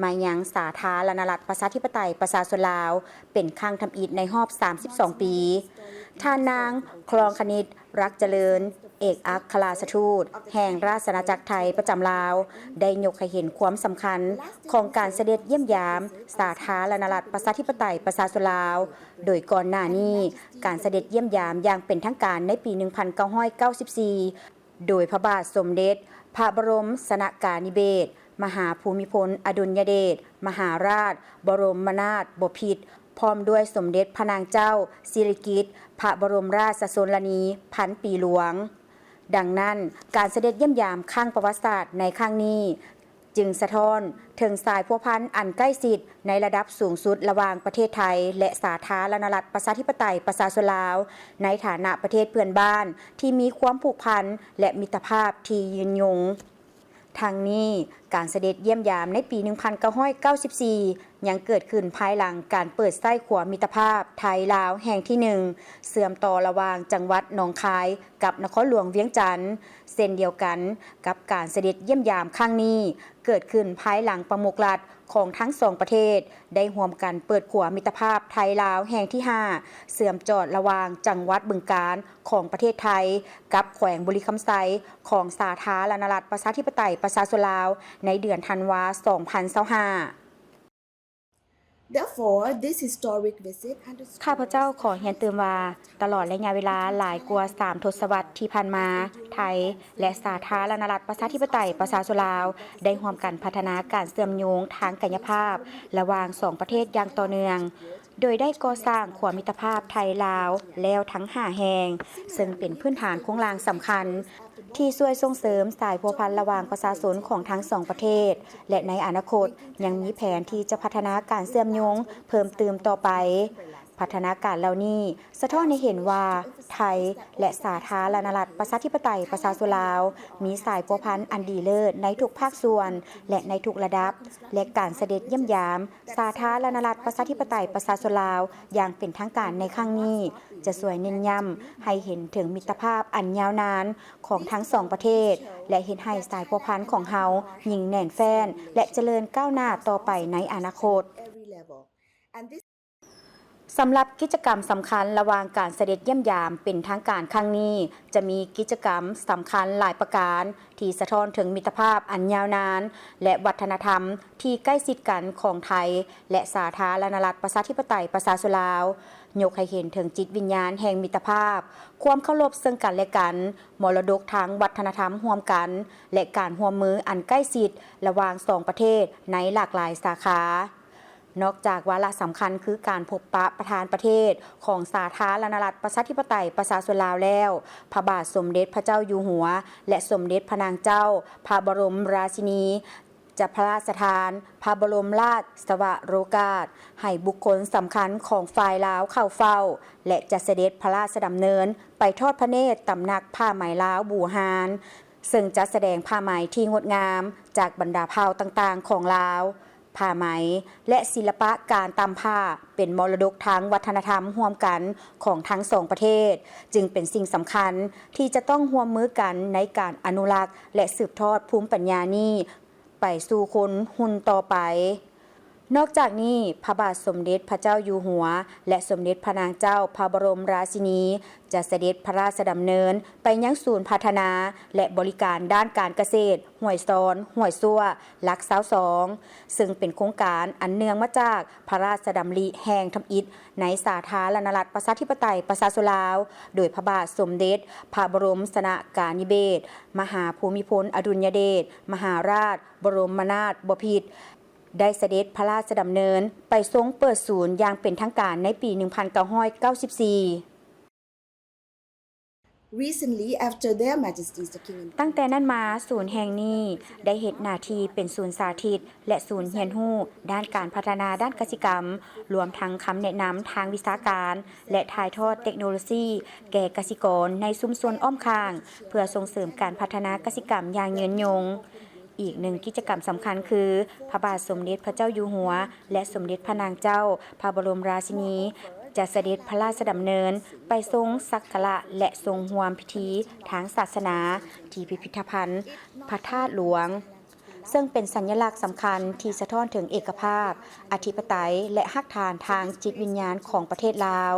ມາຍັງສາທາລະນະລັດປະຊາທິປະໄຕປະຊາຊົນລາວ ເປັນຄັ້ງທຳອິດໃນຮອບສາມສິບສອງປີ. ທ່ານນາງ ຄລອງຄະນິດ ລັກຈະເລີນ ເອກອັກຄະລາຊະທູດແຫ່ງລາຊະອານາຈັກໄທປະຈຳລາວ ໄດ້ຍົກໃຫ້ເຫັນຄວາມສຳຄັນຂອງການສະເດັດຢ້ຽມຢາມສາທາລະນະລັດປະຊາທິປະໄຕປະຊາຊົນລາວ, ໂດຍກ່ອນໜ້ານີ້ ການສະເດັດຢ້ຽມຢາມຢ່າງເປັນທາງການໃນປີໜຶ່ງພັນເກົ້າຮ້ອຍເກົ້າສິບສີ່ ໂດຍພະບາດສົມເດັດພະບໍລົມຊະນະການິເບດ ມະຫາພູມິພົນອະດຸນຍະເດດ ມະຫາລາດບໍລົມມະນາດບໍພິດ ພ້ອມດ້ວຍສົມເດັດພະນາງເຈົ້າສິລິກິດ ພະບໍລົມລາຊະຊົນລະນີພັນປີຫຼວງ. ດັ່ງນັ້ນ, ການສະເດັດຢ້ຽມຢາມຄັ້ງປະຫວັດສາດໃນຄັ້ງນີ້ ຈຶ່ງສະທ້ອນເຖິງສາຍພົວພັນອັນໃກ້ຊິດໃນລະດັບສູງສຸດລະຫວ່າງປະເທດໄທ ແລະ ສາທາລະນະລັດປະຊາທິປະໄຕປະຊາຊົນລາວ ໃນຖານະປະເທດເພື່ອນບ້ານທີ່ມີຄວາມຜູກພັນ ແລະ ມິດຕະພາບທີ່ຍືນຍົງ. ທັງນີ້, ການສະເດັດຢ້ຽມຢາມໃນປີໜຶ່ງພັນເກົ້າຮ້ອຍເກົ້າສິບສີ່ ຍັງເກີດຂຶ້ນພາຍຫຼັງການເປີດໃຊ້ຂົວມິດຕະພາບໄທ-ລາວແຫ່ງທີໜຶ່ງ ເຊື່ອມຕໍ່ລະຫວ່າງຈັງຫວັດໜອງຄາຍກັບນະຄອນຫຼວງວຽງຈັນ. ເຊັ່ນດຽວກັນກັບການສະເດັດຢ້ຽມຢາມຄັ້ງນີ້ ເກີດຂຶ້ນພາຍຫຼັງປະມຸກລັດຂອງທັງສອງປະເທດ ໄດ້ຮ່ວມກັນເປີດຂົວມິດຕະພາບໄທ-ລາວແຫ່ງທີຫ້າ ເຊື່ອມຈອດລະຫວ່າງຈັງຫວັດບຶງການຂອງປະເທດໄທ ກັບແຂວງບໍລິຄຳໄຊຂອງສາທາລະນະລັດປະຊາທິປະໄຕປະຊາຊົນລາວ ໃນເດືອນທັນວາ ສອງພັນຊາວຫ້າ. Therefore, this historic visit underscores ຂ້າພະເຈົ້າຂໍຮຽນຕື່ມວ່າ, ຕະຫຼອດໄລຍະເວລາຫຼາຍກວ່າສາມທົດສະວັດທີ່ຜ່ານມາ, ໄທ ແລະ ສາທາລະນະລັດ ປະຊາທິປະໄຕ ປະຊາຊົນລາວ ໄດ້ຮ່ວມກັນພັດທະນາການເຊື່ອມໂຍງທາງກາຍະພາບລະຫວ່າງສອງປະເທດຢ່າງຕໍ່ເນື່ອງ, ໂດຍໄດ້ກໍ່ສ້າງຂົວມິດຕະພາບໄທ-ລາວແລ້ວທັງຫ້າແຫ່ງ, ເຊິ່ງເປັນພື້ນຖານໂຄງລ່າງສຳຄັນ ທີ່ຊ່ວຍສົ່ງເສີມສາຍພົວພັນລະຫວ່າງປະຊາຊົນຂອງທັງສອງປະເທດ ແລະ ໃນອະນາຄົດຍັງມີແຜນທີ່ຈະພັດທະນາການເຊື່ອມໂຍງເພີ່ມຕື່ມຕໍ່ໄປ. ພັດທະນາການເຫຼົ່ານີ້ສະທ້ອນໃຫ້ເຫັນວ່າ ໄທ ແລະ ສາທາລະນະລັດ ປະຊາທິປະໄຕ ປະຊາຊົນລາວ ມີສາຍພົວພັນອັນດີເລີດໃນທຸກພາກສ່ວນ ແລະ ໃນທຸກລະດັບ, ແລະ ການສະເດັດຢ້ຽມຢາມ ສາທາລະນະລັດ ປະຊາທິປະໄຕ ປະຊາຊົນລາວ ຢ່າງເປັນທາງການໃນຄັ້ງນີ້ ຈະຊ່ວຍເນັ້ນຢ້ຳໃຫ້ເຫັນເຖິງມິດຕະພາບອັນຍາວນານຂອງທັງສອງປະເທດ ແລະ ເຮັດໃຫ້ສາຍພົວພັນຂອງເຮົາຍິ່ງແໜ້ນແຟ້ນ ແລະ ຈະເລີນກ້າວໜ້າຕໍ່ໄປໃນອະນາຄົດ. Every level. And this ສຳລັບກິດຈະກຳສຳຄັນລະຫວ່າງການສະເດັດຢ້ຽມຢາມເປັນທາງການຄັ້ງນີ້ ຈະມີກິດຈະກຳສຳຄັນຫຼາຍປະການ ທີ່ສະທ້ອນເຖິງມິດຕະພາບອັນຍາວນານ ແລະ ວັດທະນະທຳທີ່ໃກ້ຊິດກັນຂອງໄທ ແລະ ສາທາລະນະລັດ ປະຊາທິປະໄຕ ປະຊາຊົນລາວ, ຍົກໃຫ້ເຫັນເຖິງຈິດວິນຍານແຫ່ງມິດຕະພາບ, ຄວາມເຄົາລົບເຊິ່ງກັນແລະກັນ, ມໍລະດົກທາງວັດທະນະທຳຮ່ວມກັນ ແລະ ການຮ່ວມມືອັນໃກ້ຊິດລະຫວ່າງສອງປະເທດໃນຫຼາກຫຼາຍສາຂາ. ນອກຈາກວາລະສຳຄັນຄືການພົບປະປະທານປະເທດຂອງສາທາລະນະລັດ ປະຊາທິປະໄຕ ປະຊາຊົນລາວແລ້ວ, ພະບາດສົມເດັດພະເຈົ້າຢູ່ຫົວ ແລະ ສົມເດັດພະນາງເຈົ້າພະບໍລົມລາຊິນີ ຈະພະລາຊະທານພະບໍລົມລາຊະວະໂລກາດໃຫ້ບຸກຄົນສຳຄັນຂອງຝ່າຍລາວເຂົ້າເຝົ້າ ແລະ ຈະສະເດັດພະລາຊະດຳເນີນໄປທອດພະເນດຕຳໜັກຜ້າໄໝລາວບູຮານ, ເຊິ່ງຈັດສະແດງຜ້າໄໝທີ່ງົດງາມຈາກບັນດາເຜົ່າຕ່າງໆຂອງລາວ. ຜ້າໄໝ ແລະ ສິລະປະການຕ່ຳຜ້າ ເປັນມໍລະດົກທາງວັດທະນະທຳຮ່ວມກັນຂອງທັງສອງປະເທດ, ຈຶ່ງເປັນສິ່ງສຳຄັນທີ່ຈະຕ້ອງຮ່ວມມືກັນໃນການອະນຸລັກ ແລະ ສືບທອດພູມປັນຍານີ້ໄປສູ່ຄົນຮຸ່ນຕໍ່ໄປ. ນອກຈາກນີ້, ພະບາດສົມເດັດພະເຈົ້າຢູ່ຫົວ ແລະ ສົມເດັດພະນາງເຈົ້າພະບໍລົມລາຊິນີ ຈະສະເດັດພະລາຊະດຳເນີນໄປຍັງສູນພັດທະນາ ແລະ ບໍລິການດ້ານການກະເສດ ຫ້ວຍຊອນ ຫ້ວຍຊົ່ວ ຫຼັກຊາວສອງ ເຊິ່ງເປັນໂຄງການອັນເນື່ອງມາຈາກພະລາຊະດຳລິແຫ່ງທຳອິດໃນສາທາລະນະລັດ ປະຊາທິປະໄຕ ປະຊາຊົນລາວ, ໂດຍພະບາດສົມເດັດພະບໍລົມຊະນະການິເບດ ມະຫາພູມິພົນອະດຸນຍະເດດ ມະຫາລາດ ບໍລົມມະນາດບໍພິດ ໄດ້ສະເດັດພະລາຊະດຳເນີນໄປຊົງເປີດສູນຢ່າງເປັນທາງການໃນປີໜຶ່ງພັນເກົ້າຮ້ອຍເກົ້າສິບສີ່. Recently, after Their Majesties the King and ຕັ້ງແຕ່ນັ້ນມາ, ສູນແຫ່ງນີ້ໄດ້ເຮັດໜ້າທີ່ເປັນສູນສາທິດ ແລະ ສູນຮຽນຮູ້ດ້ານການພັດທະນາດ້ານກະສິກຳ, ລວມທັງຄຳແນະນຳທາງວິຊາການ ແລະ ຖ່າຍທອດເຕັກໂນໂລຊີແກ່ກະສິກອນໃນຊຸມຊົນອ້ອມຂ້າງ ເພື່ອສົ່ງເສີມການພັດທະນາກະສິກຳຢ່າງຍືນຍົງ. ອີກໜຶ່ງກິດຈະກຳສຳຄັນຄື ພະບາດສົມເດັດພະເຈົ້າຢູ່ຫົວ ແລະ ສົມເດັດພະນາງເຈົ້າພະບໍລົມລາຊິນີ ຈະສະເດັດພະລາຊະດຳເນີນໄປຊົງສັກກາລະ ແລະ ຊົງຮ່ວມພິທີທາງສາສະໜາທີ່ພິພິທະພັນພະທາດຫຼວງ, ເຊິ່ງເປັນສັນຍະລັກສຳຄັນທີ່ສະທ້ອນເຖິງເອກະພາບ, ອະທິປະໄຕ ແລະ ຮາກຖານທາງຈິດວິນຍານຂອງປະເທດລາວ.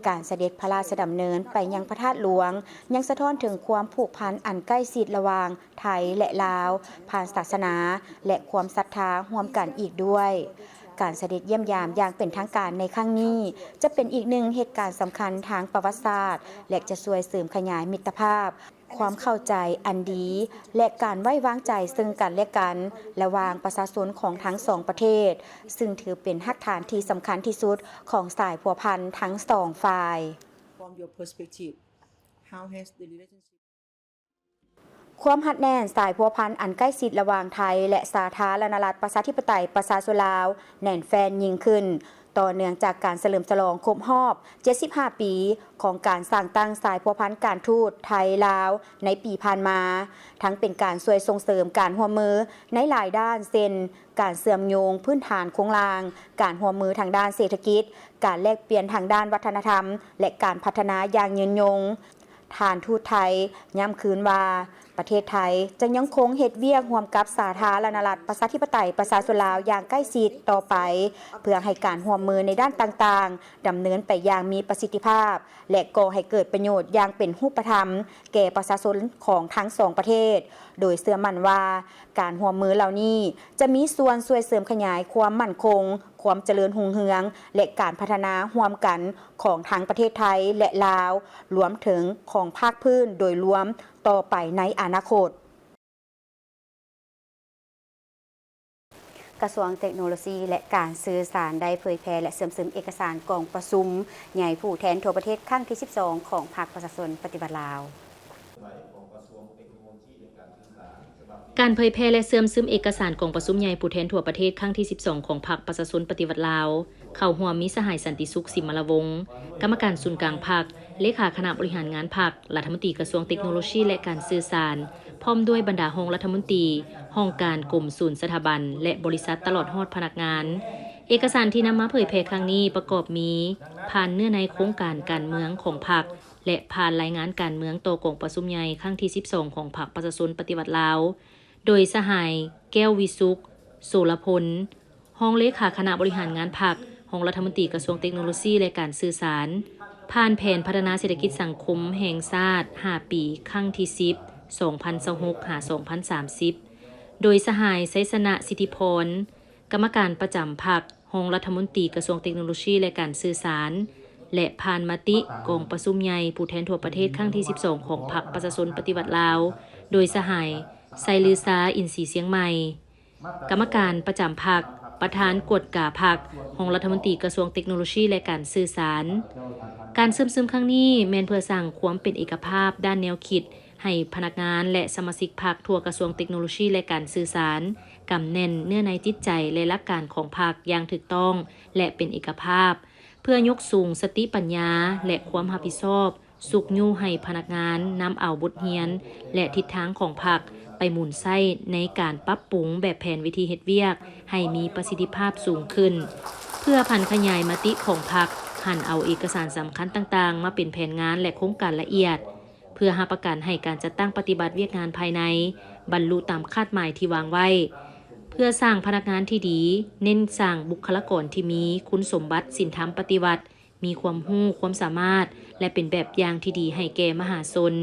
ການສະເດັດພະລາຊະດຳເນີນໄປຍັງພະທາດຫຼວງ ຍັງສະທ້ອນເຖິງຄວາມຜູກພັນອັນໃກ້ຊິດລະຫວ່າງ ໄທ ແລະ ລາວ ຜ່ານສາສະໜາ ແລະ ຄວາມສັດທາຮ່ວມກັນອີກດ້ວຍ. ການສະເດັດຢ້ຽມຢາມຢ່າງເປັນທາງການໃນຄັ້ງນີ້ ຈະເປັນອີກໜຶ່ງເຫດການສຳຄັນທາງປະຫວັດສາດ ແລະ ຈະຊ່ວຍເສີມຂະຫຍາຍມິດຕະພາບ, ຄວາມເຂົ້າໃຈອັນດີ ແລະ ການໄວ້ວາງໃຈເຊິ່ງກັນແລະກັນ ລະຫວ່າງປະຊາຊົນຂອງທັງສອງປະເທດ, ຊຶ່ງຖືເປັນຮາກຖານທີ່ສຳຄັນທີ່ສຸດຂອງສາຍພົວພັນທັງສອງຝ່າຍ. From your perspective, how has the relationship ຄວາມຮັດແໜ້ນສາຍພົວພັນອັນໃກ້ຊິດລະຫວ່າງໄທ ແລະ ສາທາລະນະລັດ ປະຊາທິປະໄຕ ປະຊາຊົນລາວ ແໜ້ນແຟ້ນຍິ່ງຂຶ້ນ, ຕໍ່ເນື່ອງຈາກການສະເຫຼີມສະຫຼອງຄົບຮອບ ເຈັດສິບຫ້າ ປີ ຂອງການສ້າງຕັ້ງສາຍພົວພັນການທູດໄທ-ລາວ ໃນປີຜ່ານມາ, ທັງເປັນການຊ່ວຍສົ່ງເສີມການຮ່ວມມືໃນຫຼາຍດ້ານ ເຊັ່ນ ການເຊື່ອມໂຍງພື້ນຖານໂຄງລ່າງ, ການຮ່ວມມືທາງດ້ານເສດຖະກິດ, ການແລກປ່ຽນທາງດ້ານວັດທະນະທຳ ແລະ ການພັດທະນາຢ່າງຍືນຍົງ. ທ່ານທູດໄທຢ້ຳຄືນວ່າ, ປະເທດໄທຈະຍັງຄົງເຮັດວຽກຮ່ວມກັບສາທາລະນະລັດ ປະຊາທິປະໄຕ ປະຊາຊົນລາວຢ່າງໃກ້ຊິດຕໍ່ໄປ ເພື່ອໃຫ້ການຮ່ວມມືໃນດ້ານຕ່າງໆ ດຳເນີນໄປຢ່າງມີປະສິດທິພາບ ແລະ ກໍ່ໃຫ້ເກີດປະໂຫຍດຢ່າງເປັນຮູບປະທຳແກ່ປະຊາຊົນຂອງທັງສອງປະເທດ, ໂດຍເຊື່ອໝັ້ນວ່າການຮ່ວມມືເຫຼົ່ານີ້ຈະມີສ່ວນຊ່ວຍເສີມຂະຫຍາຍຄວາມໝັ້ນຄົງ, ຄວາມຈະເລີນຮຸ່ງເຮືອງ ແລະ ການພັດທະນາຮ່ວມກັນຂອງທັງປະເທດໄທ ແລະ ລາວ, ລວມເຖິງຂອງພາກພື້ນໂດຍລວມຕໍ່ໄປໃນອະນາຄົດ. ກະຊວງເຕັກໂນໂລຊີ ແລະ ການສື່ສານ ໄດ້ເຜີຍແຜ່ ແລະ ເຊື່ອມຊຶມເອກະສານກອງປະຊຸມໃຫຍ່ຜູ້ແທນທົ່ວປະເທດຄັ້ງທີສິບສອງ ຂອງພັກປະຊາຊົນປະຕິວັດລາວ. ການເຜີຍແຜ່ ແລະ ເຊື່ອມຊຶມເອກະສານກອງປະຊຸມໃຫຍ່ຜູ້ແທນທົ່ວປະເທດຄັ້ງທີສິບສອງ ຂອງພັກປະຊາຊົນປະຕິວັດລາວ, ເຂົ້າຮ່ວມມີສະຫາຍ ສັນຕິສຸກ ສິມມະລະວົງ, ກຳມະການສູນກາງພັກ, ເລຂາຄະນະບໍລິຫານງານພັກ, ລັດຖະມົນຕີກະຊວງເຕັກໂນໂລຊີ ແລະ ການສື່ສານ, ພ້ອມດ້ວຍບັນດາຮອງລັດຖະມົນຕີ, ຫ້ອງການ, ກົມ, ສູນ, ສະຖາບັນ ແລະ ບໍລິສັດ ຕະຫຼອດຮອດພະນັກງານ. ເອກະສານທີ່ນຳມາເຜີຍແຜ່ຄັ້ງນີ້ປະກອບມີ ຜ່ານເນື້ອໃນໂຄງການການເມືອງຂອງພັກ ແລະ ຜ່ານລາຍງານການເມືອງຕໍ່ກອງປະຊຸມໃຫຍ່ຄັ້ງທີສິບສອງ ຂອງພັກປະຊາຊົນປະຕິວັດລາວ, ໂດຍສະຫາຍ ແກ້ວວິສຸກ ໂສລະພົນ, ຮອງເລຂາຄະນະບໍລິຫານງານພັກ, ຮອງລັດຖະມົນຕີກະຊວງເຕັກໂນໂລຊີ ແລະ ການສື່ສານ, ຜ່ານແຜນພັດທະນາເສດຖະກິດສັງຄົມແຫ່ງຊາດຫ້າປີ ຄັ້ງທີສິບ ສອງພັນຊາວຫົກ ຫາ ສອງພັນສາມສິບ, ໂດຍສະຫາຍ ໄຊຊະນະ ສິດທິພອນ, ກຳມະການປະຈຳພັກ, ຮອງລັດຖະມົນຕີກະຊວງເຕັກໂນໂລຊີ ແລະ ການສື່ສານ ແລະ ຜ່ານມະຕິກອງປະຊຸມໃຫຍ່ຜູ້ແທນທົ່ວປະເທດຄັ້ງທີສິບສອງ ຂອງພັກປະຊາຊົນປະຕິວັດລາວ, ໂດຍສະຫາຍ ໄຊລືຊາ ອິນສີຊຽງໃໝ່, ກຳມະການປະຈຳພັກ, ປະທານກວດກາພັກ, ຮອງລັດຖະມົນຕີກະຊວງເຕັກໂນໂລຊີ ແລະ ການສື່ສານ. ການເຊື່ອມຊຶມຄັ້ງນີ້ແມ່ນເພື່ອສ້າງຄວາມເປັນເອກະພາບດ້ານແນວຄິດໃຫ້ພະນັກງານ ແລະ ສະມາຊິກພັກທົ່ວກະຊວງເຕັກໂນໂລຊີ ແລະ ການສື່ສານ ກຳແໜ້ນເນື້ອໃນຈິດໃຈ ແລະ ຫຼັກການຂອງພັກຢ່າງຖືກຕ້ອງ ແລະ ເປັນເອກະພາບ, ເພື່ອຍົກສູງສະຕິປັນຍາ ແລະ ຄວາມຮັບຜິດຊອບ, ຊຸກຍູ້ໃຫ້ພະນັກງານນຳເອົາບົດຮຽນ ແລະ ທິດທາງຂອງພັກໄປໝູນໃຊ້ໃນການປັບປຸງແບບແຜນວິທີເຮັດວຽກໃຫ້ມີປະສິດທິພາບສູງຂຶ້ນ, ເພື່ອຜັນຂະຫຍາຍມະຕິຂອງພັກ, ຫັນເອົາເອກະສານສຳຄັນຕ່າງໆມາເປັນແຜນງານ ແລະ ໂຄງການລະອຽດ, ເພື່ອຮັບປະກັນໃຫ້ການຈັດຕັ້ງປະຕິບັດວຽກງານພາຍໃນບັນລຸຕາມຄາດໝາຍທີ່ວາງໄວ້, ເພື່ອສ້າງພະນັກງານທີ່ດີ, ເນັ້ນສ້າງບຸກຄະລາກອນທີ່ມີຄຸນສົມບັດສິນທຳປະຕິວັດ, ມີຄວາມຮູ້, ຄວາມສາມາດ ແລະ ເປັນແບບຢ່າງທີ່ດີໃຫ້ແກ່ມະຫາຊົນ.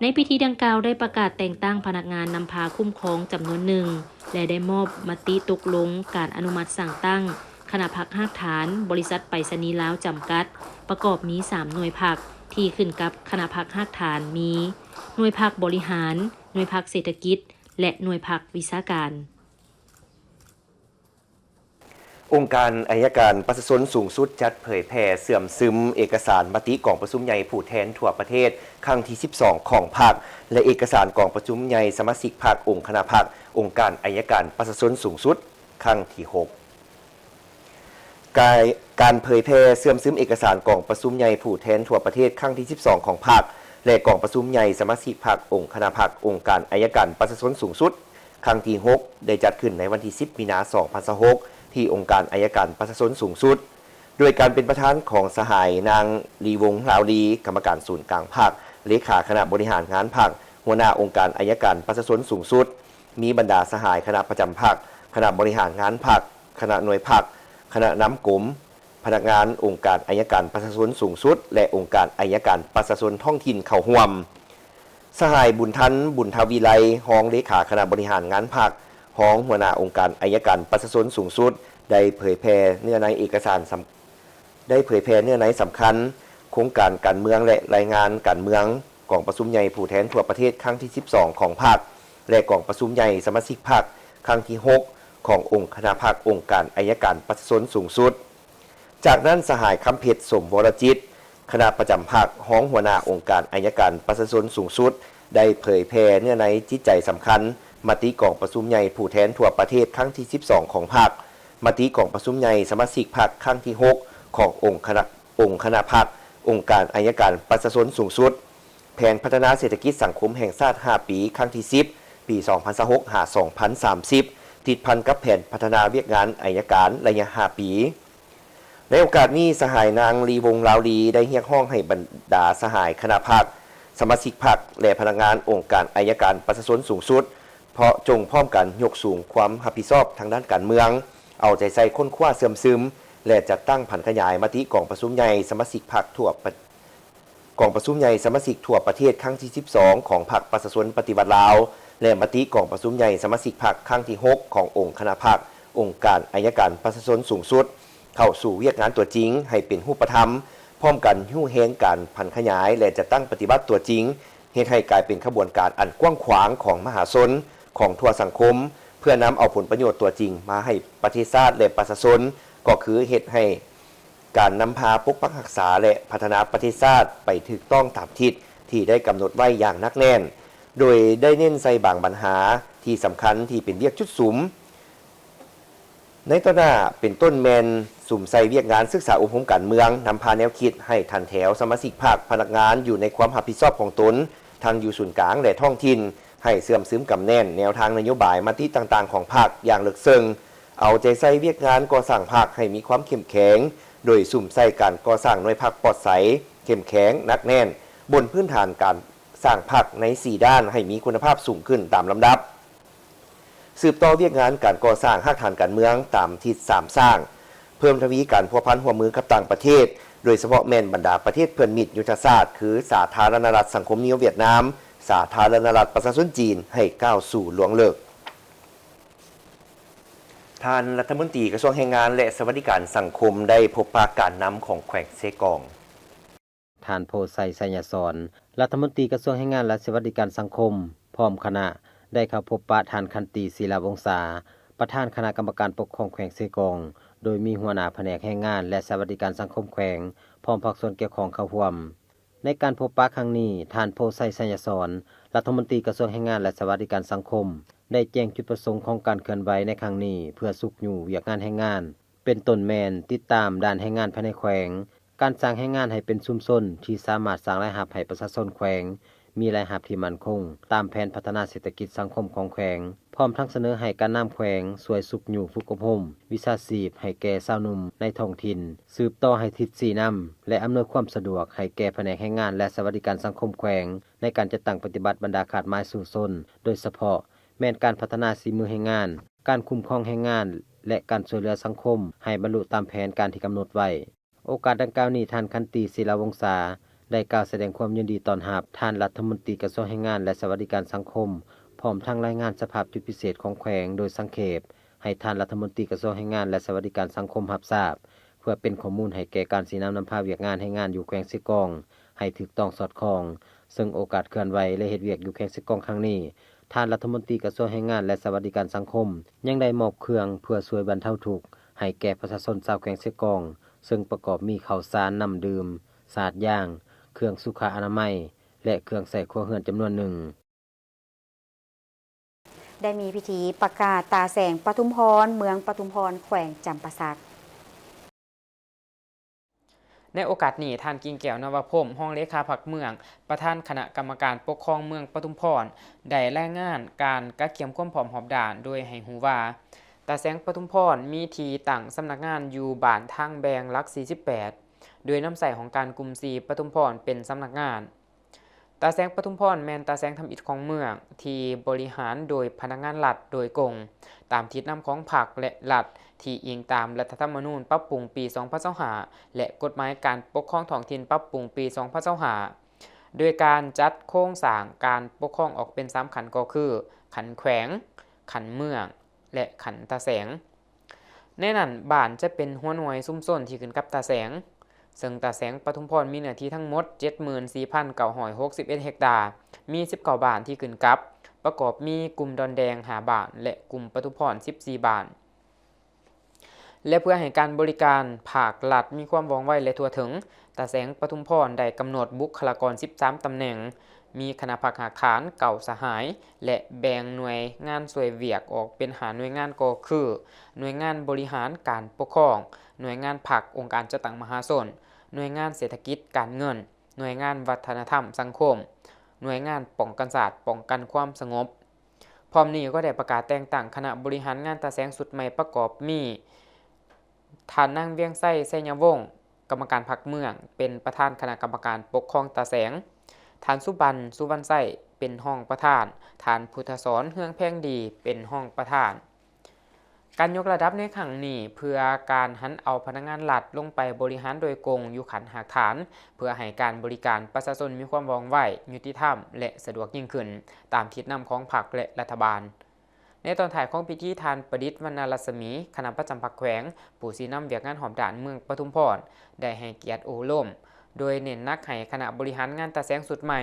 ໃນພິທີດັ່ງກ່າວໄດ້ປະກາດແຕ່ງຕັ້ງພະນັກງານນຳພາຄຸ້ມຄອງຈຳນວນໜຶ່ງ ແລະ ໄດ້ມອບມະຕິຕົກລົງການອະນຸມັດສ້າງຕັ້ງຄະນະພັກຮາກຖານບໍລິສັດໄປສະນີລາວຈຳກັດ, ປະກອບມີສາມໜ່ວຍພັກທີ່ຂຶ້ນກັບຄະນະພັກຮາກຖານ ມີ ໜ່ວຍພັກບໍລິຫານ, ໜ່ວຍພັກເສດຖະກິດ ແລະ ໜ່ວຍພັກວິຊາການ. ອົງການໄອຍະການປະຊາຊົນສູງສຸດຈັດເຜີຍແຜ່ເຊື່ອມຊຶມເອກະສານມະຕິກອງປະຊຸມໃຫຍ່ຜູ້ແທນທົ່ວປະເທດຄັ້ງທີສິບສອງຂອງພັກ ແລະ ເອກະສານກອງປະຊຸມໃຫຍ່ສະມາຊິກພັກ, ອົງຄະນະພັກ, ອົງການໄອຍະການປະຊາຊົນສູງສຸດຄັ້ງທີຫົກ. ກາຍ ການເຜີຍແຜ່ເຊື່ອມຊຶມເອກະສານກອງປະຊຸມໃຫຍ່ຜູ້ແທນທົ່ວປະເທດຄັ້ງທີສິບສອງຂອງພັກ ແລະ ກອງປະຊຸມໃຫຍ່ສະມາຊິກພັກ, ອົງຄະນະພັກ, ອົງການໄອຍະການປະຊາຊົນສູງສຸດ ຄັ້ງທີຫົກ ໄດ້ຈັດຂຶ້ນໃນວັນທີສິບ ມີນາ ສອງພັນຊາວຫົກ ທີ່ອົງການໄອຍະການປະຊາຊົນສູງສຸດ ໂດຍການເປັນປະທານຂອງສະຫາຍນາງ ລີວົງ ລາວລີ, ກຳມະການສູນກາງພັກ, ເລຂາຄະນະບໍລິຫານງານພັກ, ຫົວໜ້າອົງການໄອຍະການປະຊາຊົນສູງສຸດ, ມີບັນດາສະຫາຍຄະນະປະຈຳພັກ, ຄະນະບໍລິຫານງານພັກ, ຄະນະໜ່ວຍພັກ, ຄະນະນຳກົມ, ພະນັກງານອົງການໄອຍະການປະຊາຊົນສູງສຸດ ແລະ ອົງການໄອຍະການປະຊາຊົນທ້ອງຖິ່ນເຂົ້າຮ່ວມ. ສະຫາຍ ບຸນທັນ ບຸນທະວິໄລ, ຮອງເລຂາຄະນະບໍລິຫານງານພັກ, ຮອງຫົວໜ້າອົງການໄອຍະການປະຊາຊົນສູງສຸດ ໄດ້ເຜີຍແຜ່ເນື້ອໃນເອກະສານສຳ ໄດ້ເຜີຍແຜ່ເນື້ອໃນສຳຄັນ ໂຄງການການເມືອງ ແລະ ລາຍງານການເມືອງ ກອງປະຊຸມໃຫຍ່ຜູ້ແທນທົ່ວປະເທດຄັ້ງທີສິບສອງຂອງພັກ ແລະ ກອງປະຊຸມໃຫຍ່ສະມາຊິກພັກຄັ້ງທີຫົກຂອງອົງຄະນະພັກອົງການໄອຍະການປະຊາຊົນສູງສຸດ. ຈາກນັ້ນ ສະຫາຍ ຄຳເພັດ ສົມວໍລະຈິດ, ຄະນະປະຈຳພັກ, ຮອງຫົວໜ້າອົງການໄອຍະການປະຊາຊົນສູງສຸດ ໄດ້ເຜີຍແຜ່ເນື້ອໃນຈິດໃຈສຳຄັນ ມະຕິກອງປະຊຸມໃຫຍ່ຜູ້ແທນທົ່ວປະເທດຄັ້ງທີສິບສອງຂອງພັກ, ມະຕິກອງປະຊຸມໃຫຍ່ສະມາຊິກພັກຄັ້ງທີຫົກຂອງອົງຄະນະ ອົງຄະນະພັກ, ອົງການໄອຍະການປະຊາຊົນສູງສຸດ, ແຜນພັດທະນາເສດຖະກິດສັງຄົມແຫ່ງຊາດຫ້າປີ ຄັ້ງທີສິບ ປີສອງພັນຊາວຫົກ ຫາ ສອງພັນສາມສິບ ຕິດພັນກັບແຜນພັດທະນາວຽກງານໄອຍະການໄລຍະຫ້າປີ. ໃນໂອກາດນີ້ ສະຫາຍນາງ ລີວົງ ລາວລີ ໄດ້ຮຽກຮ້ອງໃຫ້ບັນດາສະຫາຍຄະນະພັກ, ສະມາຊິກພັກ ແລະ ພະນັກງານອົງການໄອຍະການປະຊາຊົນສູງສຸດ ເພາະຈົ່ງພ້ອມກັນຍົກສູງຄວາມຮັບຜິດຊອບທາງດ້ານການເມືອງ, ເອົາໃຈໃສ່ຄົ້ນຄວ້າເຊື່ອມຊຶມ ແລະ ຈັດຕັ້ງຜັນຂະຫຍາຍມະຕິກອງປະຊຸມໃຫຍ່ສະມາຊິກພັກທົ່ວປະ ກອງປະຊຸມໃຫຍ່ສະມາຊິກທົ່ວປະເທດຄັ້ງທີສິບສອງ ຂອງພັກປະຊາຊົນປະຕິວັດລາວ ແລະ ມະຕິກອງປະຊຸມໃຫຍ່ສະມາຊິກພັກຄັ້ງທີຫົກ ຂອງອົງຄະນະພັກ ອົງການໄອຍະການປະຊາຊົນສູງສຸດ ເຂົ້າສູ່ວຽກງານຕົວຈິງໃຫ້ເປັນຮູບປະທຳ, ພ້ອມກັນຍູ້ແຮງການຜັນຂະຫຍາຍ ແລະ ຈັດຕັ້ງປະຕິບັດຕົວຈິງ, ເຮັດໃຫ້ກາຍເປັນຂະບວນການອັນກວ້າງຂວາງຂອງມະຫາຊົນ, ຂອງທົ່ວສັງຄົມ, ເພື່ອນຳເອົາຜົນປະໂຫຍດຕົວຈິງມາໃຫ້ປະເທດຊາດ ແລະ ປະຊາຊົນ, ກໍຄືເຮັດໃຫ້ ການນຳພາປົກປັກຮັກສາ ແລະ ພັດທະນາປະເທດຊາດໄປຖືກຕ້ອງຕາມທິດທີ່ໄດ້ກຳນົດໄວ້ຢ່າງໜັກແໜ້ນ, ໂດຍໄດ້ເນັ້ນໃສ່ບາງບັນຫາທີ່ສຳຄັນທີ່ເປັນວຽກຈຸດສຸມໃນຕໍ່ໜ້າ, ເປັນຕົ້ນແມ່ນສຸມໃສ່ວຽກງານສຶກສາອົບຮົມການເມືອງ, ນຳພາແນວຄິດໃຫ້ຖັນແຖວສະມາຊິກພັກ, ພະນັກງານຢູ່ໃນຄວາມຮັບຜິດຊອບຂອງຕົນ, ທັງຢູ່ສູນກາງ ແລະ ທ້ອງຖິ່ນ, ໃຫ້ເຊື່ອມຊຶມກຳແໜ້ນແນວທາງນະໂຍບາຍມະຕິຕ່າງໆຂອງພັກຢ່າງເລິກເຊິ່ງ, ເອົາໃຈໃສ່ວຽກງານກໍ່ສ້າງພັກໃຫ້ມີຄວາມເຂັ້ມແຂງ, ໂດຍສຸມໃສ່ການກໍ່ສ້າງໜ່ວຍພັກປອດໃສ, ເຂັ້ມແຂງ, ໜັກແໜ້ນ, ບົນພື້ນຖານການສ້າງພັກໃນສີ່ດ້ານໃຫ້ມີຄຸນນະພາບສູງຂຶ້ນຕາມລຳດັບ. ສືບຕໍ່ວຽກງານການກໍ່ສ້າງຮາກຖານການເມືອງຕາມທິດສາມສ້າງ, ເພີ່ມທະວີການພົວພັນຮ່ວມມືກັບຕ່າງປະເທດ, ໂດຍສະເພາະແມ່ນບັນດາປະເທດເພື່ອນມິດຍຸດທະສາດ ຄື ສາທາລະນະລັດສັງຄົມນິຍົມຫວຽດນາມ, ສາທາລະນະລັດປະຊາຊົນຈີນ ໃຫ້ກ້າວສູ່ລວງເລິກ. ທ່ານລັດຖະມົນຕີກະຊວງແຮງງານ ແລະ ສະຫວັດດີການສັງຄົມ ໄດ້ພົບປະການນຳຂອງແຂວງເຊກອງ. ທ່ານ ໂພໄຊ ໄຊຍະສອນ ລັດຖະມົນຕີກະຊວງແຮງງານ ແລະ ສະຫວັດດີການສັງຄົມ ພ້ອມຄະນະ ໄດ້ເຂົ້າພົບປະທ່ານ ຂັນຕີ ສີລາວົງສາ ປະທານຄະນະກຳມະການປົກຄອງແຂວງເຊກອງ, ໂດຍມີຫົວໜ້າພະແນກແຮງງານ ແລະ ສະຫວັດດີການສັງຄົມແຂວງ ພ້ອມພາກສ່ວນກ່ຽວຂ້ອງເຂົ້າຮ່ວມ. ໃນການພົບປະຄັ້ງນີ້, ທ່ານ ໂພໄຊ ໄຊຍະສອນ ລັດຖະມົນຕີກະຊວງແຮງງານ ແລະ ສະຫວັດດີການສັງຄົມ ໄດ້ແຈ້ງຈຸດປະສົງຂອງການເຄື່ອນໄຫວໃນຄັ້ງນີ້ ເພື່ອຊຸກຍູ້ວຽກງານແຮງງານ ເປັນຕົ້ນແມ່ນຕິດຕາມດ້ານແຮງງານພາຍໃນແຂວງ, ການສ້າງແຮງງານໃຫ້ເປັນຊຸມຊົນທີ່ສາມາດສ້າງລາຍຮັບໃຫ້ປະຊາຊົນແຂວງ ມີລາຍຮັບທີ່ໝັ້ນຄົງຕາມແຜນພັດທະນາເສດຖະກິດສັງຄົມຂອງແຂວງ, ພ້ອມທັງສະເໜີໃຫ້ການນຳແຂວງຊ່ວຍຊຸກຍູ້ຝຶກອົບຮົມວິຊາຊີບໃຫ້ແກ່ຊາວໜຸ່ມໃນທ້ອງຖິ່ນ, ສືບຕໍ່ໃຫ້ທິດຊີ້ນຳ ແລະ ອຳນວຍຄວາມສະດວກໃຫ້ແກ່ພະແນກແຮງງານ ແລະ ສະຫວັດດີການສັງຄົມແຂວງ ໃນການຈັດຕັ້ງປະຕິບັດບັນດາຄາດໝາຍສູ້ຊົນ, ໂດຍສະເພາະແມ່ນການພັດທະນາສີມືແຮງງານ, ການຄຸ້ມຄອງແຮງງານ ແລະ ການຊ່ວຍເຫຼືອສັງຄົມໃຫ້ບັນລຸຕາມແຜນການທີ່ກຳນົດໄວ້. ໂອກາດດັ່ງກ່າວນີ້, ທ່ານ ຂັນຕີ ສີລາວົງສາ ໄດ້ກ່າວສະແດງຄວາມຍິນດີຕ້ອນຮັບທ່ານລັດຖະມົນຕີກະຊວງແຮງງານ ແລະ ສະຫວັດດີການສັງຄົມ, ພ້ອມທັງລາຍງານສະພາບຈຸດພິເສດຂອງແຂວງໂດຍສັງເຂບ ໃຫ້ທ່ານລັດຖະມົນຕີກະຊວງແຮງງານ ແລະ ສະຫວັດດີການສັງຄົມຮັບຊາບ, ເພື່ອເປັນຂໍ້ມູນໃຫ້ແກ່ການຊີ້ນຳນຳພາວຽກງານແຮງງານຢູ່ແຂວງເຊກອງໃຫ້ຖືກຕ້ອງສອດຄ່ອງ, ເຊິ່ງໂອກາດເຄື່ອນໄຫວ ແລະ ເຮັດວຽກຢູ່ແຂວງເຊກອງຄັ້ງນີ້, ທ່ານລັດຖະມົນຕີກະຊວງແຮງງານ ແລະ ສະຫວັດດີການສັງຄົມ ຍັງໄດ້ມອບເຄື່ອງເພື່ອຊ່ວຍບັນເທົາທຸກໃຫ້ແກ່ປະຊາຊົນຊາວແຂວງເຊກອງ, ເຊິ່ງປະກອບມີເຂົ້າສານ, ນ້ຳດື່ມ, ສາດຢາງ, ເຄື່ອງສຸຂະອະນາໄມ ແລະ ເຄື່ອງໃຊ້ຄົວເຮືອນຈຳນວນໜຶ່ງ. ໄດ້ມີພິທີປະກາດຕາແສງປະທຸມພອນ ເມືອງປະທຸມພອນ ແຂວງຈຳປາສັກ. ໃນໂອກາດນີ້, ທ່ານ ກິ່ງແກ້ວ ນະວະພົມ ຮອງເລຂາພັກເມືອງ, ປະທານຄະນະກຳມະການປົກຄອງເມືອງປະທຸມພອນ ໄດ້ລາຍງານການກະກຽມຄວາມພ້ອມຮອບດ້ານ ໂດຍໃຫ້ຮູ້ວ່າ ຕາແສງປະທຸມພອນ ມີທີ່ຕັ້ງສຳນັກງານຢູ່ບ້ານທາງແບ່ງຫຼັກສີ່ສິບແປດ ໂດຍນຳໃຊ້ຫ້ອງການກຸ່ມສີ່ປະທຸມພອນເປັນສຳນັກງານ. ຕາແສງປະທຸມພອນແມ່ນຕາແສງທຳອິດຂອງເມືອງ ທີ່ບໍລິຫານໂດຍພະນັກງານລັດໂດຍກົງ, ຕາມທິດນຳຂອງພັກ ແລະ ລັດ ທີ່ອີງຕາມລັດຖະທຳມະນູນປັບປຸງປີສອງພັນຊາວຫ້າ ແລະ ກົດໝາຍການປົກຄອງທ້ອງຖິ່ນປັບປຸງປີສອງພັນຊາວຫ້າ ໂດຍການຈັດໂຄງສ້າງການປົກຄອງອອກເປັນສາມຂັ້ນ ກໍຄື ຂັ້ນແຂວງ, ຂັ້ນເມືອງ ແລະ ຂັ້ນຕາແສງ. ໃນນັ້ນ, ບ້ານຈະເປັນຫົວໜ່ວຍຊຸມຊົນທີ່ຂຶ້ນກັບຕາແສງ, ເຊິ່ງຕາແສງປະທຸມພອນມີເນື້ອທີ່ທັງໝົດເຈັດໝື່ນສີ່ພັນເກົ້າຮ້ອຍຫົກສິບເອັດເຮັກຕາ, ມີສິບເກົ້າບ້ານທີ່ຂຶ້ນກັບ, ປະກອບມີກຸ່ມດອນແດງຫ້າບ້ານ ແລະ ກຸ່ມປະທຸມພອນສິບສີ່ບ້ານ. ແລະ ເພື່ອໃຫ້ການບໍລິການພາກລັດມີຄວາມວ່ອງໄວ ແລະ ທົ່ວເຖິງ, ຕາແສງປະທຸມພອນໄດ້ກຳນົດບຸກຄະລາກອນສິບສາມຕຳແໜ່ງ, ມີຄະນະພັກຮາກຖານເກົ້າສະຫາຍ ແລະ ແບ່ງໜ່ວຍງານຊ່ວຍວຽກອອກເປັນຫ້າໜ່ວຍງານ ກໍຄື ໜ່ວຍງານບໍລິຫານການປົກຄອງ, ໜ່ວຍງານພັກອົງການຈັດຕັ້ງມະຫາຊົນ, ໜ່ວຍງານເສດຖະກິດການເງິນ, ໜ່ວຍງານວັດທະນະທຳສັງຄົມ, ໜ່ວຍງານປ້ອງກັນຊາດປ້ອງກັນຄວາມສະຫງົບ. ພ້ອມນີ້ກໍໄດ້ປະກາດແຕ່ງຕັ້ງຄະນະບໍລິຫານງານຕາແສງຊຸດໃໝ່ ປະກອບມີ ທ່ານນາງ ວຽງໄຊ ໄຊຍະວົງ ກຳມະການພັກເມືອງ ເປັນປະທານຄະນະກຳມະການປົກຄອງຕາແສງ, ທ່ານ ສຸບັນ ສຸວັນໄຊ ເປັນຮອງປະທານ, ທ່ານ ພຸດທະສອນ ເຮືອງແພງດີ ເປັນຮອງປະທານ. ການຍົກລະດັບໃນຄັ້ງນີ້ ເພື່ອການຫັນເອົາພະນັກງານລັດລົງໄປບໍລິຫານໂດຍກົງຢູ່ຂັ້ນຮາກຖານ, ເພື່ອໃຫ້ການບໍລິການປະຊາຊົນມີຄວາມວ່ອງໄວ, ຍຸຕິທຳ ແລະ ສະດວກຍິ່ງຂຶ້ນ, ຕາມທິດນຳຂອງພັກ ແລະ ລັດຖະບານ. ໃນຕອນທ້າຍຂອງພິທີ, ທ່ານ ປະດິດ ວັນນະລັດສະໝີ ຄະນະປະຈຳພັກແຂວງ, ຜູ້ຊີ້ນຳວຽກງານຮອບດ້ານເມືອງປະທຸມພອນ ໄດ້ໃຫ້ກຽດໂອ້ລົມ, ໂດຍເນັ້ນໜັກໃຫ້ຄະນະບໍລິຫານງານຕາແສງຊຸດໃໝ່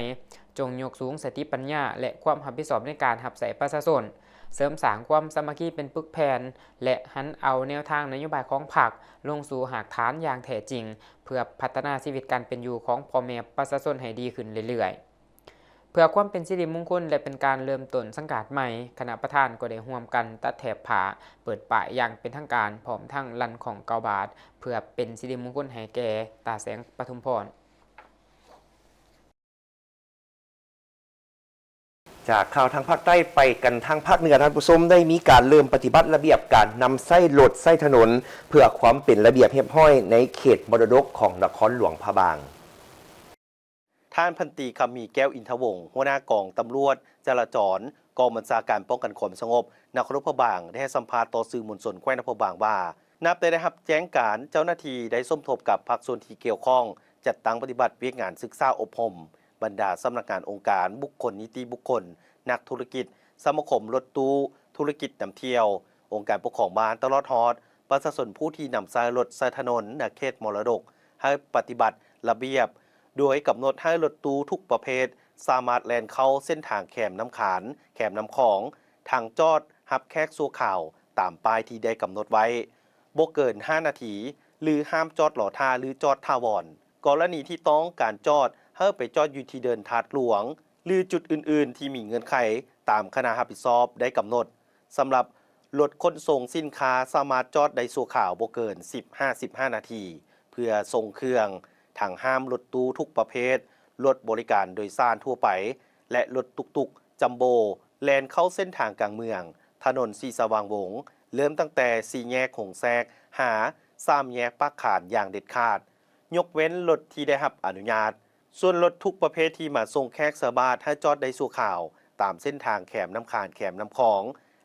ຈົ່ງຍົກສູງສະຕິປັນຍາ ແລະ ຄວາມຮັບຜິດຊອບໃນການຮັບໃຊ້ປະຊາຊົນ, ເສີມສ້າງຄວາມສາມັກຄີເປັນປຶກແຜ່ນ ແລະ ຫັນເອົາແນວທາງນະໂຍບາຍຂອງພັກລົງສູ່ຮາກຖານຢ່າງແທ້ຈິງ, ເພື່ອພັດທະນາຊີວິດການເປັນຢູ່ຂອງພໍ່ແມ່ປະຊາຊົນໃຫ້ດີຂຶ້ນເລື້ອຍໆ. ເພື່ອຄວາມເປັນສິລິມຸງຄຸນ ແລະ ເປັນການເລີ່ມຕົ້ນສັງກາດໃໝ່, ຄະນະປະທານກໍໄດ້ຮ່ວມກັນຕັດແຖບຜ້າເປີດປ້າຍຢ່າງເປັນທາງການ, ພ້ອມທັງລັນຂອງເກົ້າບາດ ເພື່ອເປັນສິລິມຸງຄຸນໃຫ້ແກ່ຕາແສງປະທຸມພອນ. ຈາກຂ່າວທາງພາກໃຕ້ ໄປກັນທາງພາກເໜືອ, ທ່ານຜູ້ຊົມ, ໄດ້ມີການເລີ່ມປະຕິບັດລະບຽບການນຳໃຊ້ລົດໃຊ້ຖະໜົນ ເພື່ອຄວາມເປັນລະບຽບຮຽບຮ້ອຍໃນເຂດມໍລະດົກຂອງນະຄອນຫຼວງພະບາງ. ທ່ານ ພັນຕີ ຄຳມີ ແກ້ວອິນທະວົງ ຫົວໜ້າກອງຕຳຫຼວດຈະລາຈອນ ກອງບັນຊາການປ້ອງກັນຄວາມສະຫງົບນະຄອນຫຼວງພະບາງ ໄດ້ໃຫ້ສຳພາດຕໍ່ສື່ມວນຊົນແຂວງຫຼວງພະບາງວ່າ ນັບແຕ່ໄດ້ຮັບແຈ້ງການ, ເຈົ້າໜ້າທີ່ໄດ້ສົມທົບກັບພາກສ່ວນທີ່ກ່ຽວຂ້ອງ ຈັດຕັ້ງປະຕິບັດວຽກງານສຶກສາອົບຮົມບັນດາສຳນັກງານ, ອົງການ, ບຸກຄົນ, ນິຕິບຸກຄົນ, ນັກທຸລະກິດ, ສະມາຄົມລົດຕູ້, ທຸລະກິດນຳທ່ຽວ, ອົງການປົກຄອງບ້ານ ຕະຫຼອດຮອດປະຊາຊົນຜູ້ທີ່ນຳໃຊ້ລົດໃຊ້ຖະໜົນໃນເຂດມໍລະດົກ ໃຫ້ປະຕິບັດລະບຽບ ໂດຍກຳນົດໃຫ້ລົດຕູ້ທຸກປະເພດສາມາດແລ່ນເຂົ້າເສັ້ນທາງແຄມນ້ຳຄານ, ແຄມນ້ຳຂອງ, ທາງຈອດຮັບແຂກຊົ່ວຄາວຕາມປ້າຍທີ່ໄດ້ກຳນົດໄວ້ ບໍ່ເກີນຫ້ານາທີ ຫຼື ຫ້າມຈອດລໍຖ້າ ຫຼື ຈອດຖາວອນ. ກໍລະນີທີ່ຕ້ອງການຈອດ ໃຫ້ໄປຈອດຢູ່ທີ່ເດີ່ນທາດຫຼວງ ຫຼື ຈຸດອື່ນໆທີ່ມີເງື່ອນໄຂຕາມຄະນະຮັບຜິດຊອບໄດ້ກຳນົດ. ສຳລັບລົດຂົນສົ່ງສິນຄ້າສາມາດຈອດໄດ້ຊົ່ວຄາວບໍ່ເກີນສິບຫາສິບຫ້ານາທີ ເພື່ອສົ່ງເຄື່ອງ, ທັງຫ້າມລົດຕູ້ທຸກປະເພດ, ລົດບໍລິການໂດຍສານທົ່ວໄປ ແລະ ລົດຕຸກຕຸກ, ຈຳໂບ ແລ່ນເຂົ້າເສັ້ນທາງກາງເມືອງ, ຖະໜົນສີສະຫວ່າງວົງ, ເລີ່ມຕັ້ງແຕ່ສີ່ແຍກຫົງແຊກ ຫາ ສາມແຍກປາກຄານຢ່າງເດັດຂາດ, ຍົກເວັ້ນລົດທີ່ໄດ້ຮັບອະນຸຍາດ. ສ່ວນລົດທຸກປະເພດທີ່ມາສົ່ງແຂກໃສ່ບາດໃຫ້ຈອດໄດ້ຊົ່ວຄາວຕາມເສັ້ນທາງແຄມນ້ຳຄານ, ແຄມນ້ຳຂອງ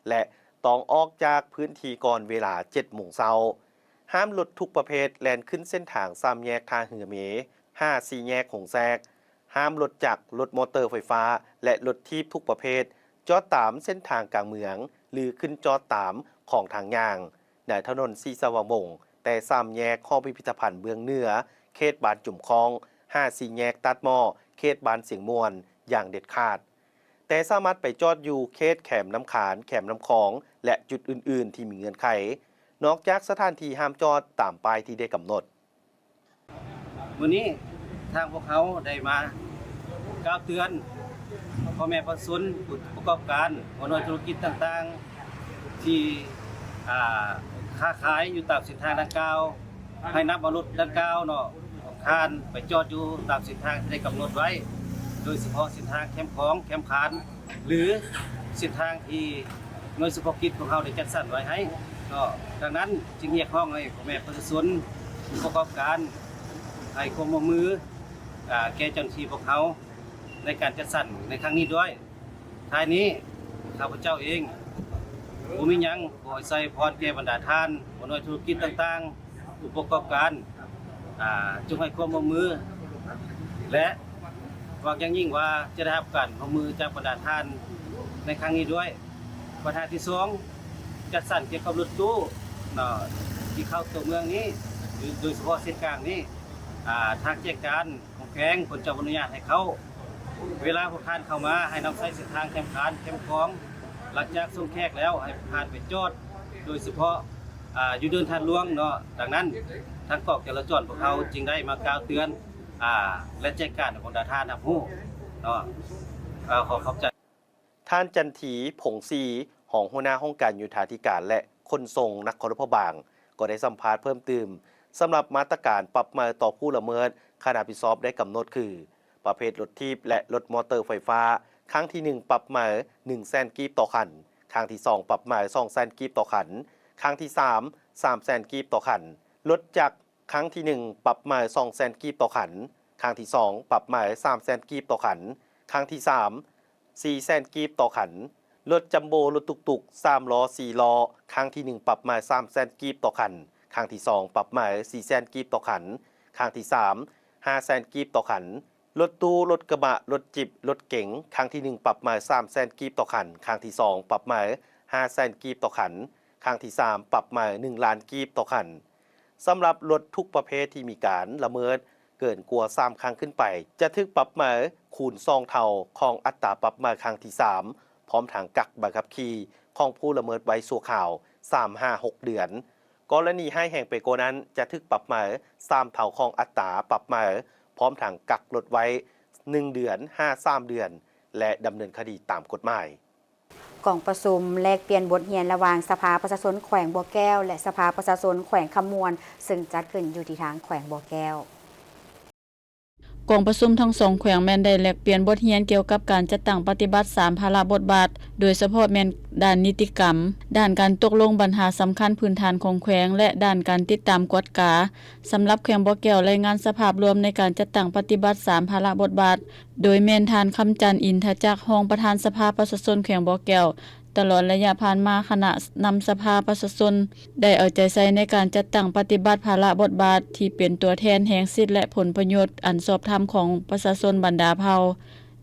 ແລະ ຕ້ອງອອກຈາກພື້ນທີ່ກ່ອນເວລາເຈັດໂມງເຊົ້າ. ຫ້າມລົດທຸກປະເພດແລ່ນຂຶ້ນເສັ້ນທາງສາມແຍກທ່າເຮືອເມ ຫາ ສີ່ແຍກຫົງແຊກ. ຫ້າມລົດຈັກ, ລົດມໍເຕີໄຟຟ້າ ແລະ ລົດຖີບທຸກປະເພດຈອດຕາມເສັ້ນທາງກາງເມືອງ ຫຼື ຂຶ້ນຈອດຕາມຂອງທາງຍ່າງ ໃນຖະໜົນສີສະຫວ່າງວົງ ແຕ່ສາມແຍກຫໍພິພິທະພັນເບື້ອງເໜືອ ເຂດບ້ານຈຸມຄ້ອງ ຫາ ສີ່ແຍກຕັດໝໍ້ ເຂດບ້ານຊຽງມ່ວນ ຢ່າງເດັດຂາດ, ແຕ່ສາມາດໄປຈອດຢູ່ເຂດແຄມນ້ຳຄານ, ແຄມນ້ຳຂອງ ແລະ ຈຸດອື່ນໆທີ່ມີເງື່ອນໄຂ ນອກຈາກສະຖານທີ່ຫ້າມຈອດຕາມປ້າຍທີ່ໄດ້ກຳນົດ. ມື້ນີ້ທາງພວກເຮົາໄດ້ມາກ່າວເຕືອນພໍ່ແມ່ປະຊາຊົນ, ຜູ້ປະກອບການ, ຫົວໜ່ວຍທຸລະກິດຕ່າງໆ ທີ່ ອ່າ ຄ້າຂາຍຢູ່ຕາມເສັ້ນທາງດັ່ງກ່າວ ໃຫ້ນຳເອົາລົດດັ່ງກ່າວເນາະ ຂອງທ່ານໄປຈອດຢູ່ຕາມເສັ້ນທາງທີ່ໄດ້ກຳນົດໄວ້ ໂດຍສະເພາະເສັ້ນທາງແຄມຂອງ, ແຄມຄານ ຫຼື ເສັ້ນທາງທີ່ໜ່ວຍສະເພາະກິດຂອງເຮົາໄດ້ຈັດສັນໄວ້ໃຫ້ເນາະ. ດັ່ງນັ້ນຈຶ່ງຮຽກຮ້ອງໃຫ້ພໍ່ແມ່ປະຊາຊົນ ຜູ້ປະກອບການ ໃຫ້ຄວາມຮ່ວມມື ອ່າ ແກ່ເຈົ້າໜ້າທີ່ພວກເຮົາໃນການຈັດສັນໃນຄັ້ງນີ້ດ້ວຍ. ທ້າຍນີ້ ຂ້າພະເຈົ້າເອງບໍ່ມີຫຍັງ ຂໍອາໄສພອນແກ່ບັນດາທ່ານ ຫົວໜ່ວຍທຸລະກິດຕ່າງໆ ຜູ້ປະກອບການ ອ່າ ຈົ່ງໃຫ້ຄວາມຮ່ວມມື ແລະ ຫວັງຢ່າງຍິ່ງວ່າຈະໄດ້ຮັບການຮ່ວມມືຈາກບັນດາທ່ານໃນຄັ້ງນີ້ດ້ວຍ. ບັນຫາທີສອງ ຈັດສັນກ່ຽວກັບລົດຕູ້ເນາະ ທີ່ເຂົ້າຕົວເມືອງນີ້ ໂດຍສະເພາະເສັ້ນກາງນີ້ ອ່າ ທາງແຈ້ງການຂອງແຂວງເພິ່ນຈະບໍ່ອະນຸຍາດໃຫ້ເຂົ້າ. ເວລາພວກທ່ານເຂົ້າມາ ໃຫ້ນຳໃຊ້ເສັ້ນທາງແຄມຄານ ແຄມຂອງ. ຫຼັງຈາກສົ່ງແຂກແລ້ວ ໃຫ້ພວກທ່ານໄປຈອດ ໂດຍສະເພາະ ອ່າ ຢູ່ເດີ່ນທາດຫຼວງເນາະ. ດັ່ງນັ້ນ ທາງກອງຈະລາຈອນພວກເຮົາຈຶ່ງໄດ້ມາກ່າວເຕືອນ ອ່າ ແລະ ແຈ້ງການໃຫ້ບັນດາທ່ານຮັບຮູ້ເນາະ. ເອີ ຂໍຂອບໃຈ. ທ່ານ ຈັນທີ ພົງສີ ຮອງຫົວໜ້າຫ້ອງການໂຍທາທິການ ແລະ ຂົນສົ່ງນະຄອນຫຼວງພະບາງ ກໍໄດ້ສຳພາດເພີ່ມຕື່ມ ສຳລັບມາດຕະການປັບໃໝ່ຕໍ່ຜູ້ລະເມີດ ຂັ້ນຮັບຜິດຊອບໄດ້ກຳນົດຄື ປະເພດລົດຖີບ ແລະ ລົດມໍເຕີໄຟຟ້າ, ຄັ້ງທີໜຶ່ງ ປັບໃໝ່ໜຶ່ງແສນກີບຕໍ່ຄັນ, ຄັ້ງທີສອງ ປັບໃໝ່ສອງແສນກີບຕໍ່ຄັນ, ຄັ້ງທີສາມ ສາມແສນກີບຕໍ່ຄັນ, ລົດຈັກ ຄັ້ງທີໜຶ່ງ ປັບໃໝ່ສອງແສນກີບຕໍ່ຄັນ, ຄັ້ງທີສອງ ປັບໃໝສາມແສນກີບຕໍ່ຄັນ, ຄັ້ງທີສາມ ສີ່ແສນກີບຕໍ່ຄັນ, ລົດຈັມໂບ້ ລົດຕຸກໆ ສາມລໍ້ ສີ່ລໍ້ ຄັ້ງທີໜຶ່ງ ປັບໃໝສາມແສນກີບຕໍ່ຄັນ, ຄັ້ງທີສອງ ປັບໃໝສີ່ແສນກີບຕໍ່ຄັນ, ຄັ້ງທີສາມ ຫ້າແສນກີບຕໍ່ຄັນ, ລົດຕູ້ ລົດກະບະ ລົດຈິບ ລົດເກັງ ຄັ້ງທີໜຶ່ງ ປັບໃໝສາມແສນກີບຕໍ່ຄັນ, ຄັ້ງທີສອງ ປັບໃໝຫ້າແສນກີບຕໍ່ຄັນ, ຄັ້ງທີສາມ ປັບໃໝໜຶ່ງລ້ານກີບຕໍ່ຄັນ. ສຳລັບລົດທຸກປະເພດທີ່ມີການລະເມີດເກີນກວ່າສາມຄັ້ງຂຶ້ນໄປ ຈະຖືກປັບໃໝຄູນສອງເທົ່າຂອງອັດຕາປັບໃໝຄັ້ງທີສາມ ພ້ອມທັງກັກໃບຂັບຂີ່ຂອງຜູ້ລະເມີດໄວ້ຊົ່ວຄາວສາມຫາຫົກເດືອນ. ກໍລະນີຮ້າຍແຮງໄປກວ່ານັ້ນ ຈະຖືກປັບໃໝສາມເທົ່າຂອງອັດຕາປັບໃໝ ພ້ອມທັງກັກລົດໄວ້ໜຶ່ງເດືອນຫາສາມເດືອນ ແລະ ດຳເນີນຄະດີຕາມກົດໝາຍ. ກອງປະຊຸມແລກປ່ຽນບົດຮຽນລະຫວ່າງສະພາປະຊາຊົນແຂວງບໍ່ແກ້ວ ແລະ ສະພາປະຊາຊົນແຂວງຄຳມ່ວນ ເຊິ່ງຈັດຂຶ້ນຢູ່ທີ່ທາງແຂວງບໍ່ແກ້ວ. ກອງປະຊຸມທັງສອງແຂວງແມ່ນໄດ້ແລກປ່ຽນບົດຮຽນກ່ຽວກັບການຈັດຕັ້ງປະຕິບັດສາມພາລະບົດບາດ, ໂດຍສະເພາະແມ່ນດ້ານນິຕິກຳ, ດ້ານການຕົກລົງບັນຫາສຳຄັນພື້ນຖານຂອງແຂວງ ແລະ ດ້ານການຕິດຕາມກວດກາ. ສຳລັບແຂວງບໍ່ແກ້ວ ລາຍງານສະພາບລວມໃນການຈັດຕັ້ງປະຕິບັດສາມພາລະບົດບາດ ໂດຍແມ່ນທ່ານ ຄຳຈັນ ອິນທະຈັກ ຮອງປະທານສະພາປະຊາຊົນແຂວງບໍ່ແກ້ວ. ຕະຫຼອດໄລຍະຜ່ານມາ, ຄະນະນຳສະພາປະຊາຊົນໄດ້ເອົາໃຈໃສ່ໃນການຈັດຕັ້ງປະຕິບັດພາລະບົດບາດທີ່ເປັນຕົວແທນແຫ່ງສິດ ແລະ ຜົນປະໂຫຍດອັນຊອບທຳຂອງປະຊາຊົນບັນດາເຜົ່າ,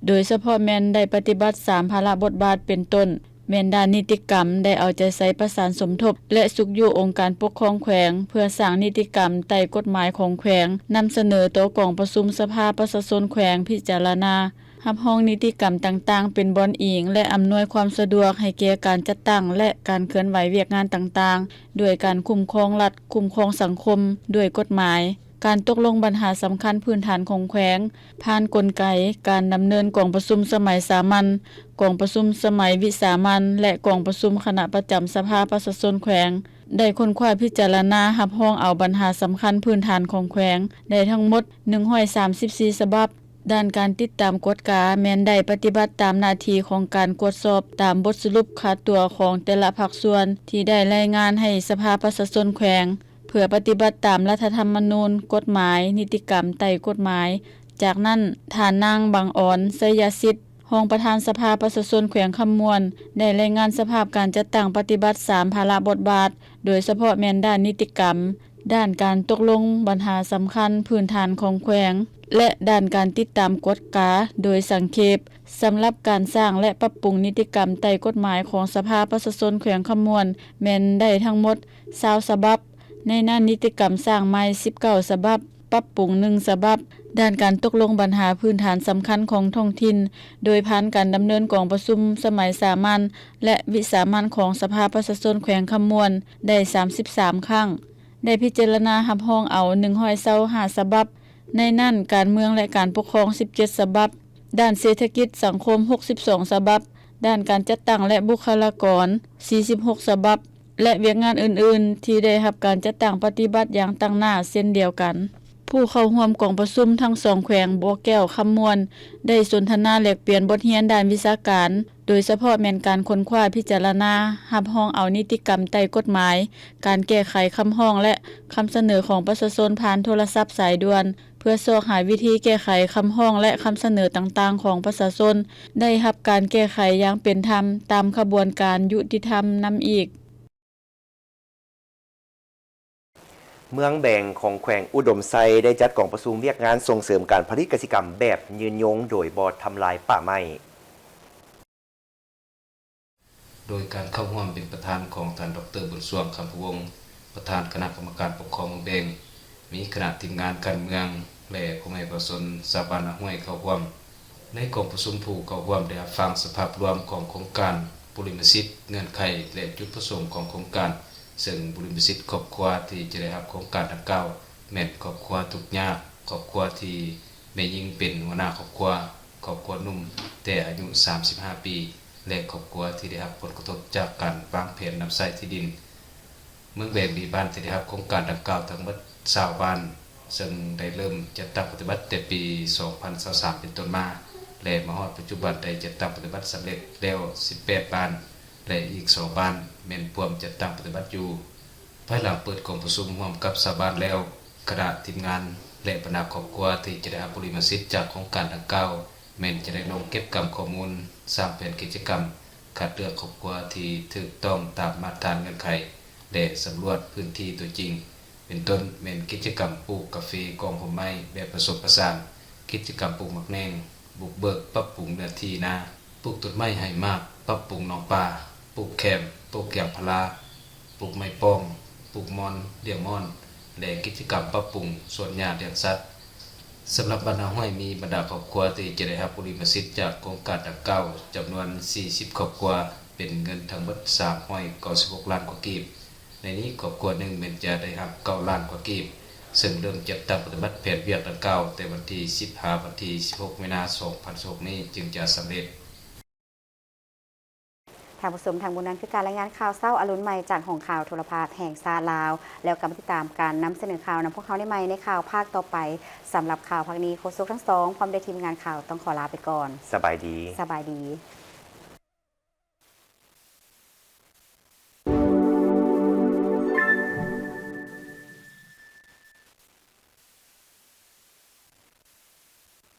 ໂດຍສະເພາະແມ່ນໄດ້ປະຕິບັດສາມພາລະບົດບາດ ເປັນຕົ້ນ ແມ່ນດ້ານນິຕິກຳ ໄດ້ເອົາໃຈໃສ່ປະສານສົມທົບ ແລະ ຊຸກຍູ້ອົງການປົກຄອງແຂວງ ເພື່ອສ້າງນິຕິກຳໃຕ້ກົດໝາຍຂອງແຂວງ, ນຳສະເໜີຕໍ່ກອງປະຊຸມສະພາປະຊາຊົນແຂວງພິຈາລະນາ, ຮັບຮອງນິຕິກຳຕ່າງໆ ເປັນບ່ອນອີງ ແລະ ອຳນວຍຄວາມສະດວກໃຫ້ແກ່ການຈັດຕັ້ງ ແລະ ການເຄື່ອນໄຫວວຽກງານຕ່າງໆ ດ້ວຍການຄຸ້ມຄອງລັດ, ຄຸ້ມຄອງສັງຄົມ ດ້ວຍກົດໝາຍ. ການຕົກລົງບັນຫາສຳຄັນພື້ນຖານຂອງແຂວງ ຜ່ານກົນໄກການດຳເນີນກອງປະຊຸມສະໄໝສາມັນ, ກອງປະຊຸມສະໄໝວິສາມັນ ແລະ ກອງປະຊຸມຄະນະປະຈຳສະພາປະຊາຊົນແຂວງ ໄດ້ຄົ້ນຄວ້າພິຈາລະນາຮັບຮອງເອົາບັນຫາສຳຄັນພື້ນຖານຂອງແຂວງ ໄດ້ທັງໝົດໜຶ່ງຮ້ອຍສາມສິບສີ່ສະບັບ. ດ້ານການຕິດຕາມກວດກາ ແມ່ນໄດ້ປະຕິບັດຕາມໜ້າທີ່ຂອງການກວດສອບຕາມບົດສະຫຼຸບຄາຕົວຂອງແຕ່ລະພາກສ່ວນ ທີ່ໄດ້ລາຍງານໃຫ້ສະພາປະຊາຊົນແຂວງ. ເພື່ອປະຕິບັດຕາມລັດຖະທຳມະນູນ, ກົດໝາຍ, ນິຕິກຳໃຕ້ກົດໝາຍ. ຈາກນັ້ນ, ທ່ານນາງ ບັງອອນ ໄຊຍະສິດ ຮອງປະທານສະພາປະຊາຊົນແຂວງຄຳມ່ວນ ໄດ້ລາຍງານສະພາບການຈັດຕັ້ງປະຕິບັດສາມພາລະບົດບາດ, ໂດຍສະເພາະແມ່ນດ້ານນິຕິກຳ, ດ້ານການຕົກລົງບັນຫາສຳຄັນພື້ນຖານຂອງແຂວງ ແລະ ດ້ານການຕິດຕາມກວດກາໂດຍສັງເຂບ. ສຳລັບການສ້າງ ແລະ ປັບປຸງນິຕິກຳໃຕ້ກົດໝາຍຂອງສະພາປະຊາຊົນແຂວງຄຳມ່ວນ ແມ່ນໄດ້ທັງໝົດຊາວສະບັບ. ໃນນັ້ນ, ນິຕິກຳສ້າງໃໝ່ສິບເກົ້າສະບັບ, ປັບປຸງໜຶ່ງສະບັບ. ດ້ານການຕົກລົງບັນຫາພື້ນຖານສຳຄັນຂອງທ້ອງຖິ່ນ ໂດຍຜ່ານການດຳເນີນກອງປະຊຸມສະໄໝສາມັນ ແລະ ວິສາມັນຂອງສະພາປະຊາຊົນແຂວງຄຳມ່ວນ ໄດ້ສາມສິບສາມຄັ້ງ, ໄດ້ພິຈາລະນາຮັບຮອງເອົາໜຶ່ງຮ້ອຍຊາວຫ້າສະບັບ, ໃນນັ້ນ ການເມືອງ ແລະ ການປົກຄອງສິບເຈັດສະບັບ, ດ້ານເສດຖະກິດສັງຄົມຫົກສິບສອງສະບັບ, ດ້ານການຈັດຕັ້ງ ແລະ ບຸກຄະລາກອນສີ່ສິບຫົກສະບັບ ແລະ ວຽກງານອື່ນໆ ທີ່ໄດ້ຮັບການຈັດຕັ້ງປະຕິບັດຢ່າງຕັ້ງໜ້າເຊັ່ນດຽວກັນ. ຜູ້ເຂົ້າຮ່ວມກອງປະຊຸມທັງສອງແຂວງບໍ່ແກ້ວຄຳມ່ວນ ໄດ້ສົນທະນາແລກປ່ຽນບົດຮຽນດ້ານວິຊາການ, ໂດຍສະເພາະແມ່ນການຄົ້ນຄວ້າພິຈາລະນາຮັບຮອງເອົານິຕິກຳໃຕ້ກົດໝາຍ, ການແກ້ໄຂຄຳຮ້ອງ ແລະ ຄຳສະເໜີຂອງປະຊາຊົນຜ່ານໂທລະສັບສາຍດ່ວນ, ເພື່ອຊອກຫາວິທີແກ້ໄຂຄຳຮ້ອງ ແລະ ຄຳສະເໜີຕ່າງໆຂອງປະຊາຊົນ ໄດ້ຮັບການແກ້ໄຂຢ່າງເປັນທຳຕາມຂະບວນການຍຸຕິທຳນຳອີກ. ເມືອງແບງຂອງແຂວງອຸດົມໄຊ ໄດ້ຈັດກອງປະຊຸມວຽກງານສົ່ງເສີມການຜະລິດກະສິກຳແບບຍືນຍົງໂດຍບໍ່ທຳລາຍປ່າໄມ້. ໂດຍການເຂົ້າຮ່ວມເປັນປະທານຂອງທ່ານ ດອກເຕີ ບຸນຊ່ວງ ຄຳພະວົງ ປະທານຄະນະກຳມະການປົກຄອງເມືອງແບງ, ມີຄະນະທີມງານການເມືອງ ແລະ ພໍ່ແມ່ປະຊາຊົນຊາວບ້ານນາຫ້ວຍເຂົ້າຮ່ວມ. ໃນກອງປະຊຸມ, ຜູ້ເຂົ້າຮ່ວມໄດ້ຮັບຟັງສະພາບລວມຂອງໂຄງການ, ບຸລິມະສິດ, ເງື່ອນໄຂ ແລະ ຈຸດປະສົງຂອງໂຄງການ, ເຊິ່ງບຸລິມະສິດຄອບຄົວທີ່ຈະໄດ້ຮັບໂຄງການດັ່ງກ່າວ ແມ່ນຄອບຄົວທຸກຍາກ, ຄອບຄົວທີ່ແມ່ຍິງເປັນຫົວໜ້າຄອບຄົວ, ຄອບຄົວໜຸ່ມແຕ່ອາຍຸສາມສິບຫ້າປີ ແລະ ຄອບຄົວທີ່ໄດ້ຮັບຜົນກະທົບຈາກການວາງແຜນນຳໃຊ້ທີ່ດິນ. ເມືອງແບງມີບ້ານທີ່ໄດ້ຮັບໂຄງການດັ່ງກ່າວທັງໝົດຊາວບ້ານ, ເຊິ່ງໄດ້ເລີ່ມຈັດຕັ້ງປະຕິບັດແຕ່ປີສອງພັນຊາວສາມເປັນຕົ້ນມາ ແລະ ມາຮອດປັດຈຸບັນໄດ້ຈັດຕັ້ງປະຕິບັດສຳເລັດແລ້ວສິບແປດບ້ານ ແລະ ອີກສອງບ້ານແມ່ນພວມຈັດຕັ້ງປະຕິບັດຢູ່. ພາຍຫຼັງເປີດກອງປະຊຸມຮ່ວມກັບຊາວບ້ານແລ້ວ, ຄະນະທີມງານ ແລະ ບັນດາຄອບຄົວທີ່ຈະໄດ້ຮັບບຸລິມະສິດຈາກໂຄງການດັ່ງກ່າວ ແມ່ນຈະໄດ້ລົງເກັບກຳຂໍ້ມູນ, ສ້າງແຜນກິດຈະກຳ, ຄັດເລືອກຄອບຄົວທີ່ຖືກຕ້ອງຕາມມາດຕາເງື່ອນໄຂ ແລະ ສຳຫຼວດພື້ນທີ່ຕົວຈິງ, ເປັນຕົ້ນແມ່ນກິດຈະກຳປູກກາເຟກອງຮົ່ມໄມ້ແບບປະສົມປະສານ, ກິດຈະກຳປູກໝາກແໜ່ງ, ບຸກເບີກປັບປຸງເນື້ອທີ່ນາ, ປູກຕົ້ນໄມ້ໃຫ້ໝາກ, ປັບປຸງໜອງປາ, ປູກແຄມ, ປູກຢາງພາລາ, ປູກໄມ້ປ້ອມ, ປູກມ່ອນ, ລ້ຽງມ່ອນ ແລະ ກິດຈະກຳປັບປຸງສວນຫຍ້າລ້ຽງສັດ. ສຳລັບບ້ານນາຫ້ວຍ ມີບັນດາຄອບຄົວທີ່ຈະໄດ້ຮັບບຸລິມະສິດຈາກໂຄງການດັ່ງກ່າວ ຈຳນວນສີ່ສິບຄອບຄົວ, ເປັນເງິນທັງໝົດສາມຮ້ອຍເກົ້າສິບຫົກລ້ານກວ່າກີບ. ໃນນີ້ຄອບຄົວໜຶ່ງແມ່ນຈະໄດ້ຮັບເກົ້າລ້ານກວ່າກີບ, ເຊິ່ງເລີ່ມຈັດຕັ້ງປະຕິບັດແຜນວຽກດັ່ງກ່າວແຕ່ວັນທີສິບຫາວັນທີສິບຫົກ ມີນາ ສອງພັນຊາວຫົກນີ້ຈຶ່ງຈະສຳເລັດ. ທ່ານຜູ້ຊົມ, ທັງໝົດນັ້ນຄືການລາຍງານຂ່າວເຊົ້າອາລຸນໃໝ່ຈາກຫ້ອງຂ່າວໂທລະພາບແຫ່ງຊາດລາວ. ແລ້ວກັບມາຕິດຕາມການນຳສະເໜີຂ່າວນຳພວກເຮົາໄດ້ໃໝ່ໃນຂ່າວພາກຕໍ່ໄປ. ສຳລັບຂ່າວພາກນີ້, ໂຄສົກທັງສອງ ພ້ອມດ້ວຍທີມງານຂ່າວ ຕ້ອງຂໍລາໄປກ່ອນ. ສະບາຍດີ. ສະບາຍດີ.